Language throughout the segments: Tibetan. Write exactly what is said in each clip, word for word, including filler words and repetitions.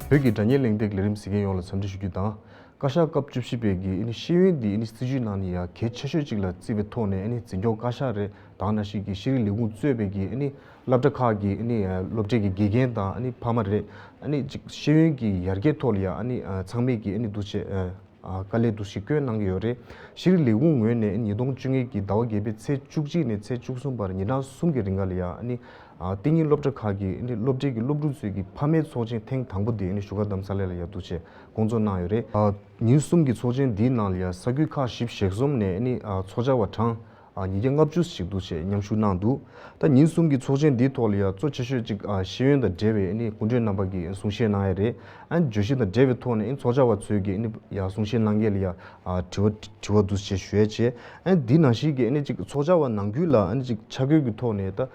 བོད་ཀྱི་སྒྲ་སྙན་གླེང་སྟེགས་ཀྱི་ལས་རིམ་གཟིགས་མཁན་ཡོངས་ལ་འཚམས་འདྲི་ཞུ་རྒྱུ་དང་། བཀའ་ཤག་སྐབས་བཅུ་བཞི་པའི་གི་ཨ་ནི་ཤེས་ཡོན་འདི་ཨ་ནི་སྲིད་བྱུས་ནང་ནས་ཡང་གལ་ཆེ་ཤོས་ཅིག་ལ་བརྩིས་པའི་ཐོག་ནས། ཨ་ནི་འཛིན་སྐྱོང་བཀའ་ཤག་རེད། ད་ག་ནང་བཞིན་གྱི་ཤེས་རིག་ལས་ཁུངས་གཙོས་པའི་གི་ཨ་ནི་སློབ་གྲྭ་ཁག་གི་ཨ་ནི་སློབ་གྲྭའི་གི་དགེ་རྒན་དང་ཨ་ནི་ཕ་མ་རེད། ཨ་ནི་ཅིག་ཤེས་ཡོན་གྱི་ཡར་རྒྱས་ཐོག་ལ་ཡང་ཨ་ནི་ཚང་མས་གི་ཨ་ནི་འདུག་བྱས། ཨ། དཀའ་ལས་འདུག་ཞིག་བསྐྱོན་གནང་གི་ཡོད་རེད། ཤེས་རིག་ལས་ཁུངས་ངོས་ནས་ཉིས་སྟོང་བཅོ་ལྔ་གི་ཟླ་བ་བརྒྱད་པའི་ཚེས་བཅུ་གཅིག་ནས་ཚེས་བཅུ་གསུམ་བར་ཉིན་གྲངས་གསུམ་གྱི་རིང་ག་ལ་ཡ་ཨ་ནི། ཨ། གཏན་ཉིན་སློབ་གྲྭ་ཁག་གི་ཨ་ནི་སློབ་གྲྭའི་གི་སློབ་ཕྲུག་ཚོའི་གི་ཕ་མའི་ཚོགས་ཆེན་ཐེངས་དང་པོ་དེ་ཨ་ནི་བཞུགས་སྒར་རྡ་རམ་ས་ལ་ལ་ཡ་འདུག་བྱས་སྐོང་ཚོགས་གནང་ཡོད་རེད། ཨ། ཉིན་གསུམ་གྱི་ཚོགས་ཆེན་འདིའི་ནང་ལ་ཡ་ས་ཁུལ་ཁག་བཞི་བཅུ་ཞེ་གསུམ་ནས་ཨ་ནི། ཨ། ཚོགས་བཅར་བ་གྲངས། ཨ། ཉིས་བརྒྱ་ལྔ་བཅུ་ཞིག་འདུག་བྱས་མཉམ་ཞུགས་གནང་འདུག་ད་ཉིན་གསུམ་གྱི་ཚོགས་ཆེན་འདིའི་ཐོག་ལ་ཡང་གཙོ་ཆེ་ཤོས་ཅིག་ཨ། ཤེས་ཡོན་དང་འབྲེལ་བའི་ཨ་ནི་སྐུ་མགྲོན་རྣམ་པ་གིས་གསུང་བཤད་གནང་ཡ་རེད། ཨ་ནི་བརྗོད་གཞི་དང་འབྲེལ་བའི་ཐོག་ནས་ཨ་ནི་ཚོགས་བཅར་བ་ཚོས་ཀྱིས་ཨ་ནི་ཡང་གསུང་བཤད་གནང་མཁན་ལ་ཡང་ཨ། དྲི་བ་དྲི་བ་འདུག་བྱས་ཞུ་ཡ་བྱས། ཨ་ནི་འདི་ནང་བཞིན་གྱི་ཨ་ནི་ཅིག་ཚོགས་བཅར་བ་ནང་ཁུལ་ལ་ཨ་ནི་ཅིག་ཆ་བགོས་ཀྱི་ཐོག་ནས་ད།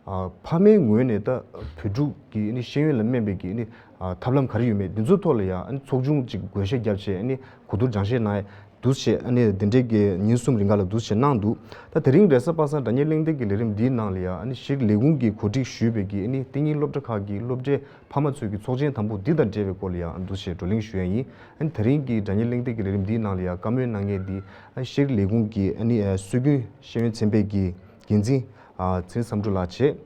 ཨ། ཕ་མའི་ངོས་ནས་ད་བོད་ཕྲུག་གི་ཨ་ནི་ཤེས་ཡོན་ལ་སྨན་པའི་གི་ཨ་ནི། ཨ། ཐབས་ལམ་ག་རེ་ཡོད་མེད་འདི་ཚོའི་ཐོག་ལ་ཡང་ཨ་ནི་ཚོགས་ཆུང་ཅིག་བགོ་བཤའ་བརྒྱབ་བྱས་ཨ་ནི་གོ་བསྡུར་སྦྱང་བཤད་གནང་ཡ། འདུག་བྱས་ཨ་ནི་དེ་འདྲའི་གི་ཉིན་གསུམ་རིང་ག་ལ་འདུག་བྱས་གནང་འདུག་ད་དེ་རིང་རེས་གཟའ་པ་སངས་སྒྲ་སྙན་གླེང་སྟེགས་ཀྱི་ལས་རིམ་འདིའི་ནང་ལ་ཡང་ཨ་ནི་ཤེས་རིག་ལས་ཁུངས་ཀྱིས་གོ་སྒྲིག་ཞུས་པའི་གི་ཨ་ནི་གཏན་ཉིན་སློབ་གྲྭ་ཁག་གི་སློབ་གྲྭའི་ཕ་མ་ཚོའི་གི་ཚོགས་ཆེན་དང་པོ་འདི་དང་འབྲེལ་བའི་སྐོར་ལ་ཡང་འདུག་བྱས་བགྲོ་གླེང་ཞུ་ཡ་ཡིན། ཨ་ནི་དེ་རིང་གི་སྒྲ་སྙན་གླེང་སྟེགས་ཀྱི་ལས་རིམ་འདིའི་ནང་ལ་ཡང་བཀའ་མོལ་གནང་མཁན་འདི་ཨ་ནི་ཤེས་རིག་ལས་ཁུངས་ཀྱི་ཨ་ནི་ཨ་སྲོལ་རྒྱུན་ཤེས་ཡོན་ཚན་པའི་གི་འགན་འཛིན་ཨ་ཚེ་རིང་བསམ་གྲུབ་ལགས་བྱས།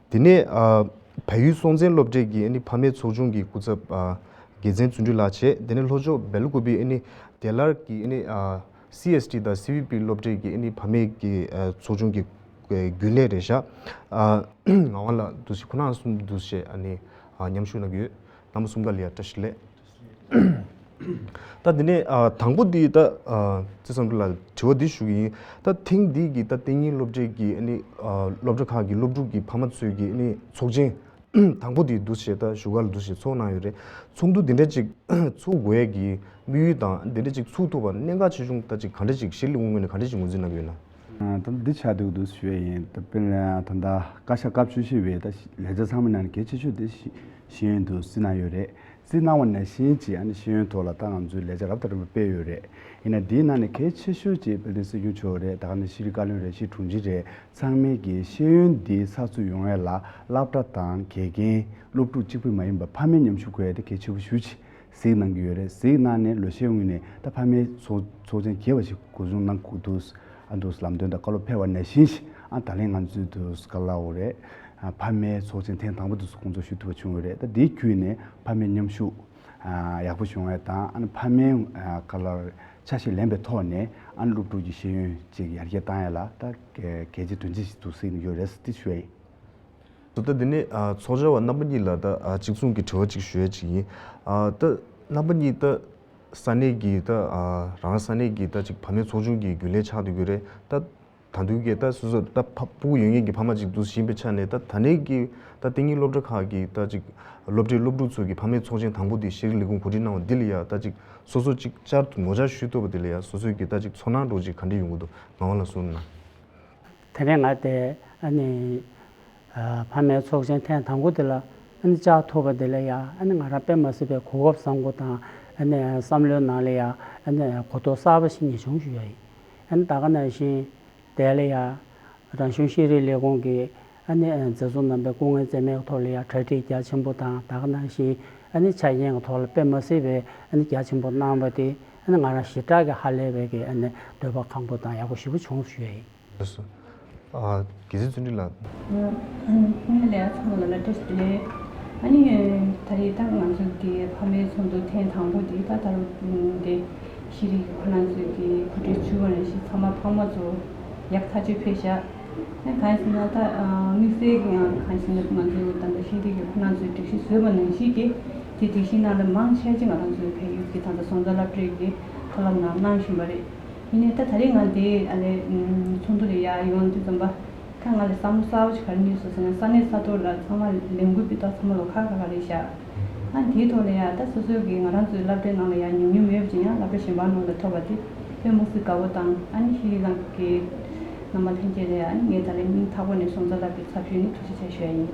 དེ་ནས་ཨ་བལ་ཡུལ་སྲོང་བཙན་སློབ་གྲྭའི་གི་ཨ་ནི་ཕ་མའི་ཚོགས་ཆུང་གི་སྐུ་ཚབ་ཨ་རྒྱལ་མཚན་བརྩོན་འགྲུས་ལགས་བྱས། དེ་ནས་ལྷོ་ཕྱོགས་སྦེལ་ཀོབ་པི་ཨ་ནི་དེ་ལར་གྱི་ཨ་ནི་ཨ་སི་ཨེས་ཊི་དང་སི་ཝི་པི་སློབ་གྲྭའི་གི་ཨ་ནི་ཕ་མའི་གི་ཨ་ཚོགས་ཆུང་གི་ཨ་རྒྱུན་ལས་རེད་ཤག་ཨ་ངག་དབང་ལགས་འདུག་བྱས་ཁོང་རྣམ་གསུམ་འདུག་བྱས་ཨ་ནི་ཨ་མཉམ་ཞུགས་གནང་གི་ཡོད། རྣམ་པ་གསུམ་ཀ་ལ་ཡ་བཀྲ་ཤིས་བདེ་ལེགས། ད་དེ་ནས་ཨ་དང་པོ་དེ་ད་ཨ་ཚེ་བསམ་གྲུབ་ལགས་ལ་དྲི་བ་འདི་ཞུ་གི་ཡིན། ད་ཐེངས་འདི་གི་ད་གཏན་ཉིན་སློབ་གྲྭའི་གི་ཨ་ནི་ཨ་སློབ་གྲྭ་ཁག་གི་སློབ་ཕྲུག་གི་ཕ་མ་ཚོའི་གི་ཨ་ནི་ཚོགས་ཆེན་དང་པོ་དེ་འདུག་བྱས་ད་བཞུགས་སྒར་ལ་འདུག་བྱས་ཚོགས་གནང་ཡོད་རེད། ཚོགས་འདུ་འདི་འདྲ་ཅིག་ཚུགས་དགོས་ཡས་ཀྱི་དམིགས་ཡུལ་དང་འདི་འདྲ་ཅིག་ཚུགས་ཐུབ་པར་གནད་འགག་ཆེ་ཆུང་ད་ཅིག་ག་འདྲ་ཅིག་ཤེས་རིག་ལས་ཁུངས་ངོས་ནས་ག་འདྲ་ཅིག་ངོས་འཛིན་གནང་གི་ཡོད་ན། ད་འདི་ཆགས་འདུག་འདུག་ཞུ་ཡས་ཡིན། ད་དཔེར་ན་ད་ལྟ་བཀའ་ཤག་སྐབས་བཅུ་བཞི་པའི་ད་ལས་བྱ་ཚང་མའི་ནང་ནས་གལ་ཆེ་ཤོས་དེ་ཤེས་ཤེས་ཡོན་དུ་བརྩི་གནང་ཡོད་རེད། བརྩི་གནང་བ་ནང་བཞིན་གྱི་ཨ་ནི་ཤེས་ཡོན་ཐོག་ལ་ད་ང་ཚོས་ལས་བྱ་རབ་དང་རིམ་པ་སྤེལ་ཡོད་རེད། ཡིན་ན་དེའི་ནང་ནས་གལ་ཆེ་ཤོས་ཀྱི་དཔལ་ལྡན་སྲིད་སྐྱོང་མཆོག་རེད། ད་ག་ནང་བཞིན་ཤེས་རིག་བཀའ་བློན་རེད། ཤེས་དྲུང་ཆེ་རེད། ཚང་མས་ཀྱི་ཤེས་ཡོན་འདི་གསར་བཙུགས་ཡོང་ཡས་ལ་སློབ་གྲྭ་དང་དགེ་རྒན་སློབ་ཕྲུག་གཅིག་པུ་མ་ཡིན་པར་ཕ་མའི་མཉམ་ཞུགས་དགོས་ཡས་དེ་གལ་ཆེ་པོ་ཞེ་པོ་ཅིག་གཟིགས་གནང་གི་ཡོད་རེད། གཟིགས་གནང་ནས་ལོ་ཤས་སྔོན་ནས་ད་ཕ་མའི་ཚོགས་ཚོགས་ཆེན་རྒྱས་པ་ཞིག་འགོ་འཛུགས་གནང་དགོས་འདུག་ཨ་འདུག་ལམ་སྟོན་དང་བཀའ་སློབ་ཕེབས་པ་ནང་བཞིན་ཞིག་ཨ་ད་ལན་ང་ཚོས་འདུག་ག་ལ་འོ་རེད། ཨ་ཕ་མའི་ཚོགས་ཆེན་ཐེངས་དང་པོ་དེ་ཚོ་སྐོང་ཚོགས་ཞུ་ཐུབ་པ་བྱུང་ཡོད་རེད། ད་དེའི་བརྒྱུད་ནས་ཕ་མའི་མཉམ་ཞུགས་ཨ་ཡག་པོ་བྱུང་བ་དང་ཨ་ནི་ཕ་མའི་ཨ་ག་ལ་ཆ་ཤས་ལེན་པའི་ཐོག་ནས་ཨ་ནི་སློབ་ཕྲུག་གི་ཤེས་ཡོན་ཅིག་ཡར་རྒྱས་བཏང་ཡ་ལ་ད་གལ་ཆེ་དོན་ཆེ་ཞིག་འདུག་གཟིགས་ནས་ཡོད་རེད་ཟེར་དེ་ཞུ་ཡ་ཡིན། ད་དེ་ནས་ཨ་ཚོགས་བཅར་བ་རྣམ་པ་གཉིས་ལ་ད་ཨ་གཅིག་མཚུངས་ཀྱི་དྲི་བ་གཅིག་ཞུ་ཡ་གཅིག་ཡིན། ཨ་ད་རྣམ་པ་གཉིས་ད་ས་གནས་ཀྱི་ད་ཨ་རང་ས་གནས་ཀྱི་ད་ཅིག་ཕ་མའི་ཚོགས་ཆུང་གི་རྒྱུན་ལས་ཆགས་བསྡད་ཀྱི་རེད། ད་ད་དུང་གི་ད་སོ་སོ་ད་ཕ་སྤུ་གུ་ཡོད་མཁན་གྱི་ཕ་མ་གཅིག་འདུག་ཡིན་པའི་ཆ་ནས་ད་ད་ནས་ཀྱི་ད་གཏན་ཉིན་སློབ་གྲྭ་ཁག་གི་ད་ཅིག་སློབ་གྲྭའི་སློབ་ཕྲུག་ཚོ་གི་ཕ་མའི་ཚོགས་ཆེན་དང་པོ་འདི་ཤེས་རིག་ལས་ཁུངས་གོ་སྒྲིག་གནང་བ་འདི་ལ་ཡ་ད་ཅིག་སོ་སོ་ཅིག་བཅར་ངོ་བཅར་ཞུས་ཐུབ་པ་འདི་ལ་ཡ་སོ་སོའི་གི་ད་ཅིག་ཚོར་སྣང་འདྲ་བོ་ཅིག་ག་འདྲ་ཡོང་གི་འདུག་ངག་དབང་ལགས་གསུངས་ན། དེ་རིང་ང་དེ་ཨ་ནི་ཨ་ཕ་མའི་ཚོགས་ཆེན་ཐེངས་དང་པོ་དེ་ལ་ཨ་ནི་བཅར་ཐུབ་པ་དེ་ལ་ཡ་ཨ་ནི་ང་རང་དཔེ་མ་སྲིད་པའི་གོ་སྐབས་བཟང་པོ་དང་ཨ་ནི་བསམ་བློའི་ནང་ལ་ཡ་ཨ་ནི་གོ་རྟོགས་གསར་པ་ཞིག་ངེས་བྱུང་ཞུ་ཡ་ཡིན། ཨ་ནི་ད་ག་ནང་བཞིན་དེ་ལ་ཡ་རང་གཞུང་ཤེས་རིག་ལས་ཁུངས་ཀྱི་ཨ་ནི་མཛད་གཙོ་རྣམ་པའི་སྐུ་ངལ་འཛེམས་མེད་ཐོག་ལ་ཡ་གྲ་སྒྲིག་རྒྱ་ཆེན་པོ་དང་ད་ག་ནང་བཞིན་ཨ་ནི་ཆ་རྐྱེན་གྱི་ཐོག་ལ་དཔེ་མ་སྲིད་པའི་ཨ་ནི་རྒྱ་ཆེན་པོ་གནང་བ་དེ་ཨ་ནི་ང་རང་ཞེ་དྲག་གི་ཧ་ལས་པའི་གི་ཨ་ནི་འདོད་པ་ཁེངས་པོ་དང་ཡག་པོ་ཞེ་པོ་བྱུང་ཞུ་ཡ་ཡིན། ལགས་སོ། ཨ། དགེ་བཤེས་བརྩོན་འགྲུས་ལགས། སྔོན་ལ་ཚང་མ་ལ་བཀྲ་ཤིས་བདེ་ལེགས། ཨ་ནི་ད་རེས་ད་ང་ཚོ་གི་ཕ་མའི་ཚོགས་འདུ་ཐེངས་དང་པོ་འདི་ད་ད་རུང་དེ་ཤེས་རིག་ཁོ་རང་ཚོས་ཀྱི་གོ་སྒྲིག་ཞུས་པ་ནང་བཞིན་ཚང་མ་ཕ་མ་ཚོ་ཡག་ཐག་ཆོད་ཕེབས་ཤག་ཨ་གང་ཡིན་ཟེར་ན་ད་དམིགས་བསལ་གྱི་ཡང་གང་ཡིན་ཟེར་ན་ང་ཚོ་ད་ལྟ་ཤེས་རིག་གི་ཁོ་རང་ཚོས་སྒྲིག་གཞི་བཟོས་པ་ནང་བཞིན་གྱི་དེ་སྒྲིག་གཞི་ནང་ལ་མང་ཆེ་ཅིག་ང་རང་ཚོའི་བལ་ཡུལ་གྱི་ད་ལྟ་སྲོང་བཙན་སློབ་གྲྭའི་གི་མཐོ་སློབ་ནང་གནང་བཞིན་པ་རེད། ཡིན་ནའི་ད་ད་རེས་ང་འདི་ཨ་ནི་ཚོགས་འདུ་ལ་ཡར་ཡོང་དུས་ཙམ་པ་ད་ང་ལ་བསམ་བློ་གསར་པ་ཞིག་ག་རེ་སླེབས་སོང་ཟེར་ན་ས་གནས་ས་ཐོག་ལ་ཚང་མ་ལས་འགུལ་སྤེལ་སྟངས་ཚང་མ་ལོགས་ཁ་ཁ་ཁ་རེད་ཤག་ཨ་དེའི་ཐོག་ལ་ཡ་ད་སོ་སོའི་གི་ང་རང་ཚོའི་སློབ་གྲྭའི་ནང་ལ་ཡ་ཉུང་ཉུང་མེད་པ་ཅིག་ཡང་སློབ་གྲྭ་གཞན་པ་ནང་ལ་ཐོབ་པ་དེ་དཔེ་མི་སྲིད་དགའ་པོ་དང་ཨ་ནི་ཤེས་རིག་ནང་གི་རྣམ་པ་ལྷན་རྒྱས་ལ་ཡ་ཨ་ནི་ངས་ད་རེས་སྙིང་ཐག་པ་ནས་སྲོང་བཙན་སློབ་གྲྭའི་ཚབ་ཞུས་ནས་ཐུགས་རྗེ་ཆེ་ཞུ་ཡ་ཡིན།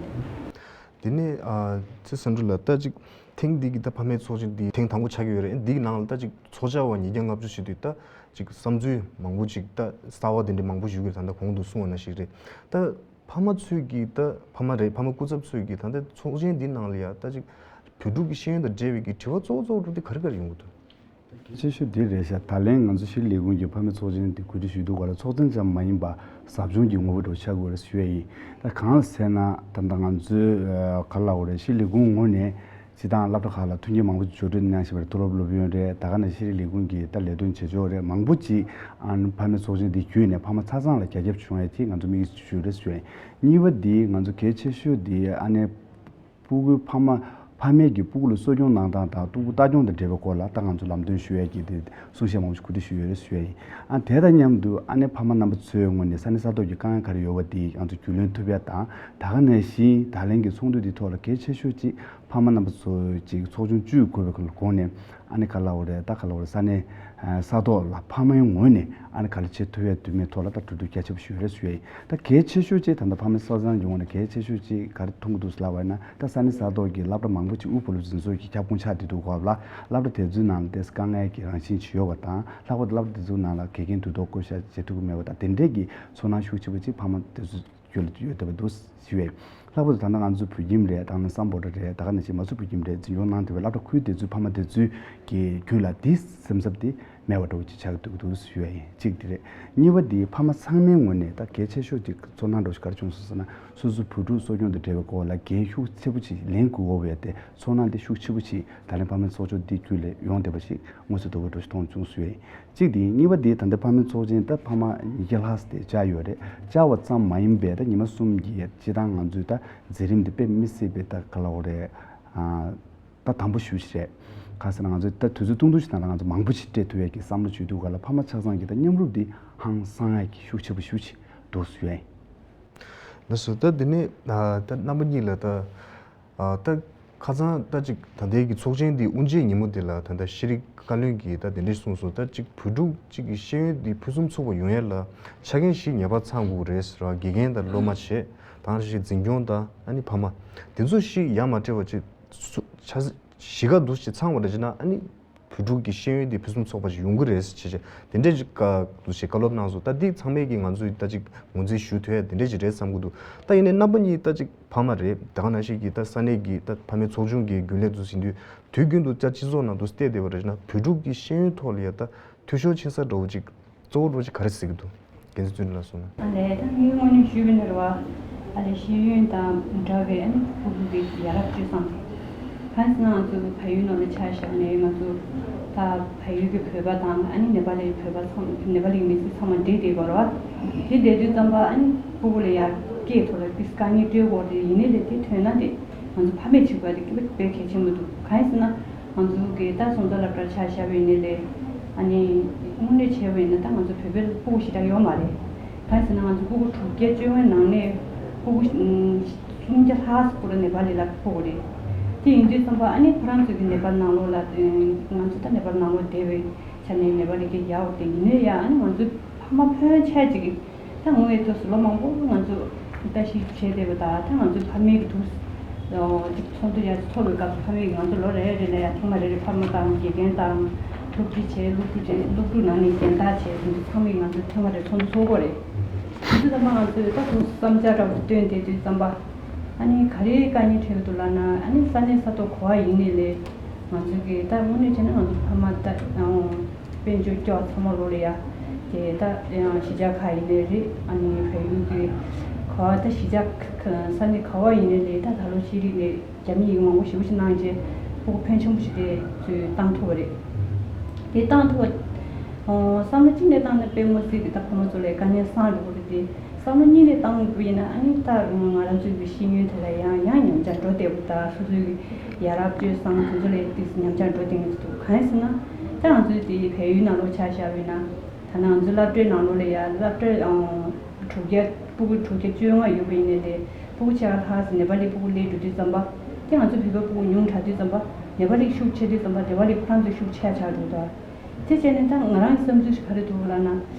དེ་ནས་ཨ་ཚེ་བསམ་གྲུབ་ལགས་ད་ཅིག་ཐེངས་འདི་གི་ད་ཕ་མའི་ཚོགས་ཆེན་འདི་ཐེངས་དང་པོ་ཆགས་ཀྱི་ཡོད་རེད། འདིའི་ནང་ལ་ད་ཅིག་ཚོགས་བཅར་བ་ཉིས་བརྒྱ་ལྔ་བཅུ་ཞིག་འདུག་ད་ཅིག་བསམ་ཚུལ་མང་པོ་ཅིག་ད་གསར་བ་དེ་འདྲ་མང་པོ་ཞུ་གི་རེད། ད་ལྟ་གོང་དུ་གསུངས་པ་ནང་བཞིན་རེད། ད་ཕ་མ་ཚོས་ཀྱི་ད་ཕ་མ་རེད། ཕ་མ་སྐུ་ཚབ་ཚོས་ཀྱི་ད་ལྟ་ཚོགས་ཆེན་འདི་ནང་ལ་ཡ་ད་ཅིག་ བོད་ཕྲུག་གི་ཤེས་ཡོན་དང་འབྲེལ་བའི་གི་དྲི་བ་གཙོ་བོ་གཙོ་བོ་དེ་ག་རེ་ག་རེ་ཡོང་གི་འདུག་གལ་ཆེ་ཤོས་འདི་རེད་ཤག་ད་ལན་ང་ཚོ་ཤེས་རིག་ལས་ཁུངས་ཀྱི་ཕ་མའི་ཚོགས་ཆེན་འདི་གོ་སྒྲིག་ཞུས་འདུག་ག་ལ་ཚོགས་ཆེན་ཙམ་མ་ཡིན་པ་ཟབ་སྦྱོང་གི་ངོ་བོ་འདྲ་བོ་ཆགས་དགོས་རེད་ཞུ་ཡ་ཡིན། ད་གང་ཟེར་ན་ད་ལྟ་ང་ཚོའི་ཨ་ག་ལབ་དགོས་རེད། ཤེས་རིག་ལས་ཁུངས་ངོས་ནས་སྤྱི་བཏང་སློབ་གྲྭ་ཁག་ལ་མཐུན་རྐྱེན་མང་པོ་ཞིག་སྦྱོར་སྒྲིག་གནང་བཞིན་པ་རེད། མཐོ་སློབ་སློབ་ཡོན་རེད། ད་ག་ནང་བཞིན་ཤེས་རིག་ལས་ཁུངས་ཀྱི་ད་ལས་དོན་བྱེད་ཕྱོགས་རེད། མང་པོ་ཅིག་ཨ་ནི་ཕ་མའི་ཚོགས་ཆེན་འདི་བརྒྱུད་ནས་ཕ་མ་ཆ་ཚང་ལ་རྒྱ་ཁྱབ་བྱུང་ཡ་དེ་ང་ཚོ་དམིགས་ཡུལ་ཞུ་རེད་ཞུ་ཡ་ཡིན། གཉིས་པ་འདི་ང་ཚོ་གལ་ཆེ་ཤོས་འདི་ཨ་ནི་སྤུ་གུའི་ཕ་མ་ཕ་མས་ཀྱི་སྤུ་གུ་ལ་གསོ་སྐྱོང་གནང་སྟངས་དང་སྤུ་གུ་ལྟ་སྐྱོང་དང་འབྲེལ་བའི་སྐོར་ལ་ད་ང་ཚོ་ལམ་སྟོན་ཞུ་ཡས་ཀྱི་དེ་གསུང་བཤད་མང་པོ་ཞིག་གོ་སྒྲིག་ཞུས་ཡོད་རེད་ཞུ་ཡས་ཡིན། ཨ་དེ་དང་མཉམ་དུ་ཨ་ནེ་ཕ་མ་རྣམ་པ་ཚོའི་ངོས་ནས་ས་གནས་ས་ཐོག་གི་དཀའ་ངལ་ག་རེ་ཡོད་པ་དེ་ང་ཚོ་རྒྱུས་ལོན་ཐུབ་ཡས་དང་། ད་ག་ནང་བཞིན་ད་ལན་གྱི་ཚོགས་འདུ་འདི་ཐོག་ལ་གལ་ཆེ་ཤོས་ཅིག་ཕ་མ་རྣམ་པ་ཚོ་ཅིག་ཚོགས་ཆུང་བཅུ་དགོས་པའི་སྒང་ནས་ཨ་ནེ་ག་ལ་འོ་རེད། ད་ག་ལ་འོ་རེད། ས་གནས་ས་ཐོག་ལ་ཕ་མའི་ངོས་ནས་ཨ་ནེ་ག་ལ་བྱེད་ཐུབ་ཡས་དུ་མའི་ཐོག་ལ་ད་གྲོས་བསྡུར་རྒྱ་ཆེ་པོ་ཞུས་རེད་ཞུ་ཡས་ཡིན། ད་གལ་ཆེ་ཤོས་ཅིག་ད་ལྟ་ཕ་མའི་སྲོག་ཚང་གི་ངོས་ནས་གལ་ཆེ་ཤོས་ཅིག་ག་རེ་མཐོང་གི་འདུག་ལབ་པ་ཡིན་ན། ད་ས་གནས་ས་ཐོག་གི་སློབ་གྲྭ་མང་པོ་ཅིག་དབུལ་ཕོངས་འཛིན་ཚོགས་ཀྱི་ཁྱབ་ཁོངས་ཆགས་བསྡད་འདུག་གོ་ལ། སློབ་གྲྭ་དེ་ཚོའི་ནང་ལ་ཏོག་ཙམ་དཀའ་ངལ་གྱི་རང་བཞིན་ཅིག་ཡོད་པ་དང་། ལྷག་པར་དུ་སློབ་གྲྭ་དེ་ཚོའི་ནང་ལ་དགེ་རྒན་དུས་ཐོག་བསྐོ་བཞག་བྱེད་ཐུབ་ཀྱི་མེད་པ་དང་། དེ་འདྲས་ཀྱི་ཚོར་སྣང་ཤུགས་ཆེ་པོ་ཅིག་ཕ་མ་དེ་ཚོའི་རྒྱུད་ལ་ཡོད་བསྡད་པ་འདུག་ཞུ་བས། ལྷག་པར་དུ་ད་ལྟ་ང་ཚོ་བོད་ཁྱིམ་རེད། ད་ནི་སམ་བྷོ་ཊ་རེད། ད་ག་ནང་བཞིན་མ་སུ་བོད་ཁྱིམ་རེད། འཛིན་སྐྱོང་གནང་བསྡད་པའི་སློབ་གྲྭ་ཁུལ་དེ་ཚོའི་ཕ་མ་དེ་ཚོའི་གི་རྒྱུད་ལ་དེ་སེམས་འཚབ་དེ་མེད་པ་འདྲ་བོ་ཅིག་ཆགས་ཀྱི་འདུག་ཞུ་ཡ་ཡིན། གཅིག་དེ་རེད། གཉིས་པ་དེ་ཕ་མ་ཚང་མའི་ངོས་ནས་ད་གལ་ཆེ་ཤོས་ཅིག་ཚོར་སྣང་འདྲ་བོ་ཞིག་ག་རེ་བྱུང་སོང་ཟེར་ན། སོ་སོའི་བུ་ཕྲུག་གསོ་སྐྱོང་དང་འབྲེལ་བའི་སྐོར་ལ་འགན་ཤུགས་ཆེ་པོ་ཅིག་ལེན་དགོས་པའི་དེ་ཚོར་སྣང་དེ་ཤུགས་ཆེ་པོ་ཅིག་ད་ལན་ཕ་མའི་ཚོགས་ཆུང་འདི་བརྒྱུད་ལས་ཡོང་བསྡད་པ་ཞིག་དངོས་སུ་དོ་ཁུར་འདྲ་བོ་ཞིག་མཐོང་བྱུང་ཞུ་ཡ་ཡིན། གཅིག་དེ་ཡིན། གཉིས་པ་དེ་ད་ལྟ་ཕ་མའི་ཚོགས་ཆེན་ད་ཕ་མ་ཉིས་བརྒྱ་ལྷག་ཙམ་དེ་བཅར་ཡོད་རེད། བཅར་བ་ཙམ་མ་ཡིན་པའི་ད་ཉི་མ་གསུམ་གྱི་སྤྱི་བཏང་ང་ཚོའི་ད་མཛད་རིམ་དེ་དཔེ་མི་སྲིད་པའི་ད་ག་ལ་འོ་རེད། ཨ་ད་དམ་པོ་ཞེ་པོ་ཅིག་རེད། ག་ཟེར་ན་ང་ཚོ་ད་དུས་ཚོད་ཐུང་ཐུང་ཞིག་ནང་ལ་ང་ཚོ་མང་པོ་ཞིག་སྤྲད་ཐུབ་ཡས་ཀྱི་བསམ་བློ་བྱེད་དུས་ག་ལ་ཕ་མ་ཆ་ཚང་གི་ད་མཉམ་རུབ་དེ་ཧང་སང་ཡས་ཀྱི་ཤུགས་ཆེ་པོ་ཞེ་པོ་ཅིག་འདུག་ཞུ་ཡ་ཡིན། ལགས་སོ། ད་འདི་ནས་ཨ་ད་རྣམ་པ་གཉིས་ལ་ད་ཨ་ད་ཁ་སང་ད་ཅིག་ད་ལྟའི་གི་ཚོགས་ཆེན་འདི་དབུ་འབྱེད་ཉིན་མོ་འདི་ལ་ད་ལྟ་ཤེས་རིག་བཀའ་བློན་གྱིས་ད་དེ་འདྲས་གསུངས་སོང་། ད་ཅིག་བོད་ཕྲུག་ཅིག་གི་ཤེས་ཡོན་འདི་ཕུན་སུམ་ཚོགས་པ་ཡོང་ཡས་ལ་ཆ་རྐྱེན་བཞི་ངེས་པར་ཚང་དགོས་རེད་ཟེར་བ། དགེ་རྒན་དང་སློབ་མ་བྱས། དང་ཞིག་འཛིན་སྐྱོང་དང་ཨ་ནི་ཕ་མ། དེ་ཚོ་བཞི་ཡ་མ་བྲལ་བ་ཅིག་ཆ་གཞི་ག་འདུག་ཅིག་ཚང་བ་རེད་ཅེ་ན། ཨ་ནི་བོད་ཕྲུག་གི་ཤེས་ཡོན་དེ་ཕུན་སུམ་ཚོགས་པ་ཞིག་ཡོང་གི་རེད་ཅེས་བྱས་དེ་འདྲས་ཅིག་བཀའ་འདུག་ཅེས་བཀའ་སློབ་གནང་སོང་། ད་འདི་ཚང་མས་ཀྱིས་ང་ཚོས་ད་ཅིག་ངོས་འཛིན་ཞུ་ཐུབ་ཡ་དེ་འདྲས་ཅིག་རེད་བསམ་གྱི་འདུག་ད་ཡིན་ནའི་རྣམ་པ་གཉིས་ད་ཅིག་ཕ་མ་རེད། ད་ག་ནང་བཞིན་གྱི་ད་ས་གནས་ཀྱི་ད་ཕ་མའི་ཚོགས་ཆུང་གི་རྒྱུན་ལས་དུ་ཟིན་དུས་དུས་རྒྱུན་དུ་ད་སྤྱི་ཚོགས་ནང་དུ་བལྟས་བསྡད་པ་རེད་ན། བོད་ཕྲུག་གི་ཤེས་ཡོན་ཐོག་ལ་ཡ་ད་འཐུས་ཤོར་ཕྱིན་ས་འདྲ་བོ་ཅིག་གཙོ་བོ་འདྲ་བོ་ཅིག་ག་རེ་གཟིགས་ཀྱི་འདུག་རྒན་ཚེ་བཙུན་ལགས་གསུངས་ན། ཨ་ལས་ད་ངའི་ངོས་ནས་ཞུས་པ་ཡིན་ན་རེད་བ། ཨ་ལས་ཤེས་ཡོན་དང་འདྲ་བའི་ཨ་ནི་ཕྲུ་གུ་གི་ཡ་རབས་སྤྱོད་བཟང་། གང་ཡིན་ཟེར་ན་ང་ཚོ་བལ་ཡུལ་ནང་ལ་ཆ་བཞག་ནས་ང་ཚོ་ད་བལ་ཡུལ་གྱི་བོད་པ་དང་ཨ་ནི་ནེ་པ་ལའི་བོད་པ་ཚང་ནེ་པ་ལའི་མི་སེར་ཚང་མ་འདྲེས་བསྡད་པ་རེད་བ། དེ་བསྡད་དུས་ཙམ་པ་ཨ་ནི་ཕྲུ་གུ་ལ་ཡར་སྐད་ཐོག་ལ་ཏིས་དཀའ་ངལ་སྤྲོད་དགོས་རེད། ཡིན་ནའི་ལས་དེ་ཐོན་ན་དེ་ང་ཚོ་ཕ་མས་བྱེད་དགོས་དེ་དཔེ་གལ་ཆེན་པོ་འདུག་གང་ཡིན་ཟེར་ན། ང་ཚོ་གི་ད་སོང་ཙང་སློབ་གྲྭར་ཆ་བཞག་པ་ཡིན་ནའི་ལས། ཨ་ནི་དངོས་གནས་བྱས་པ་ཡིན་ན་ད་ང་ཚོ་བོད་པའི་ཕྲུ་གུ་ཞེ་དྲག་ཡོད་མ་རེད། གང་ཡིན་ཟེར་ན་ང་ཚོ་ཕྲུ་གུ་དྲུག་བརྒྱ་བཅོ་ལྔའི་ནང་ནས་ཕྲུ་གུ་སུམ་བརྒྱ་ལྷག་ཙམ་ནེ་པ་ལི་ལ་ཕྲུ་གུ་རེད། དེ་ཡིན་དུས་ཙམ་པ་ཨ་ནི་ཁོ་རང་ཚོ་གི་ནེ་པ་ལ་ནང་ལོགས་ལ་ང་ཚོ་ད་ནེ་པ་ལ་ནང་ལོགས་བསྡད་པའི་ཆ་ནས་ནེ་པ་ལི་སྐད་རྒྱག་དགོས་དེ་ཡིན་ནའི་ཡང་ཨ་ནི་ང་ཚོ་ཕ་མ་ཕོན་ཆེ་ཅིག་གིས། ད་ངོས་ཐོག་སུ་ལོ་མང་པོ་ང་ཚོ་ལྟ་ཞིབ་བྱས་བསྡད་པ་དང་། ད་ང་ཚོ་ཕ་མའི་གི་དུས་ཚོད་ཡར་ཚོགས་པའི་སྐབས་སུ་ཕ་མས་ང་ཚོ་ལོ་རེ་རེ་ལ་ཡང་ཐེངས་མ་རེ་རེ་ཕ་མ་དང་དགེ་རྒན་དང་སློབ་ཁྲིད་བྱས། སློབ་ཕྲུག་བྱས། སློབ་ཕྲུག་ནང་ནས་གཞན་དག་བྱས། དེ་ཚོ་ཚང་མས་ང་ཚོ་ཐེངས་མ་རེ་ཚོགས་འདུ་ཚོགས་ཀྱི་ཡོད་རེད། དེ་ཚོ་ཚང་མ་ང་ཚོས་ད་དུང་བསམ་འཆར་འདྲ་པོ་བཏོན་བསྡད་དུས་ཙམ་པ། ཨ་ནི་ག་རེ་དཀའ་ངལ་འཕྲད་ཀྱི་འདུག་ལབ་ན། ཨ་ནི་ས་གནས་ས་ཐོག་ག་པར་ཡིན་ནའི་ལས། ང་ཚོ་གི་ད་དངོས་གནས་བྱས་ན་ང་ཚོ་ཕ་མ་ད་དཔལ་འབྱོར་སྐྱོ་བ་ཚང་མ་ལོག་ལ་ཡ། དེ་ད་ཡང་གཞིས་ཆགས་ཁག་ཡིན་ནའི་རེད། ཨ་ནི་བལ་ཡུལ་གྱི་ག་པར་ད་གཞིས་ཆགས་ཁ་ས་གནས་ག་པར་ཡིན་ནའི་ལས། ད་ད་ལོ་ཤེས་རིག་ནས་རྒྱ་མི་ཡིག་མང་པོ་ཞེ་པོ་ཅིག་གནང་བྱས་ཕྲུ་གུ་ཕོན་ཆེན་པོ་ཞིག་དེ་ཚོས་བཏང་ཐུབ་པ་རེད། དེ་བཏང་ཐུབ་པ། ཨོ། བསམ་བློ་གཅིག་ནས་བཏང་ན་དཔེ་མི་སྲིད་དེ་ད་ཕ་མ་ཚོ་ལ་དཀའ་ངལ་སངས་འགྲོ་གི་རེད་དེ། བསམ་བློ་གཉིས་ནས་བཏང་དགོས་ཡིན་ན། ཨ་ནི་ད་ང་རང་ཚོའི་གི་ཤེས་ཡོན་དེ་ལ་ཡང་ཡང་ཉམས་ཆག་འགྲོ་བསྡད་པ་དང་། སོ་སོའི་གི་ཡ་རབས་སྤྱོད་བཟང་དེ་ཚོ་ལ་ཏོག་ཙམ་ཉམས་ཆག་འགྲོ་བསྡད་ཀྱི་འདུག་གང་ཡིན་ཟེར་ན། ད་ང་ཚོའི་དེ་བལ་ཡུལ་ནང་ལོགས་ཆ་བཞག་པ་ཡིན་ན། ད་ནང་ང་ཚོའི་སློབ་གྲྭའི་ནང་ལོགས་ལ་ཡ་སློབ་གྲྭ་ཨང་དྲུག་བརྒྱ། ཕྲུ་གུ་དྲུག་བརྒྱ་བཅོ་ལྔ་ཡོད་པ་ཡིན་ནའི་ལས། ཕྲུ་གུ་ཕྱེད་ཀ་ལྷག་ཙམ་ནེ་པ་ལི་ཕྲུ་གུ་སླེབས་འགྲོ་དུས་ཙམ་པ། དེ་ང་ཚོ་བོད་པའི་ཕྲུ་གུ་ཉུང་དྲགས་དུས་ཙམ་པ། ནེ་པ་ལི་ཤུགས་ཆེ་དུས་ཙམ་པ་ནེ་པ་ལི་ཁོ་རང་ཚོའི་ཤུགས་ཆེ་ཆགས་འགྲོ་གི་འདུག་དེ་བྱས་ནས་ད་ང་རང་གི་བསམ་ཚུལ་ཞིག་ག་རེ་འདུག་ལབ་ན།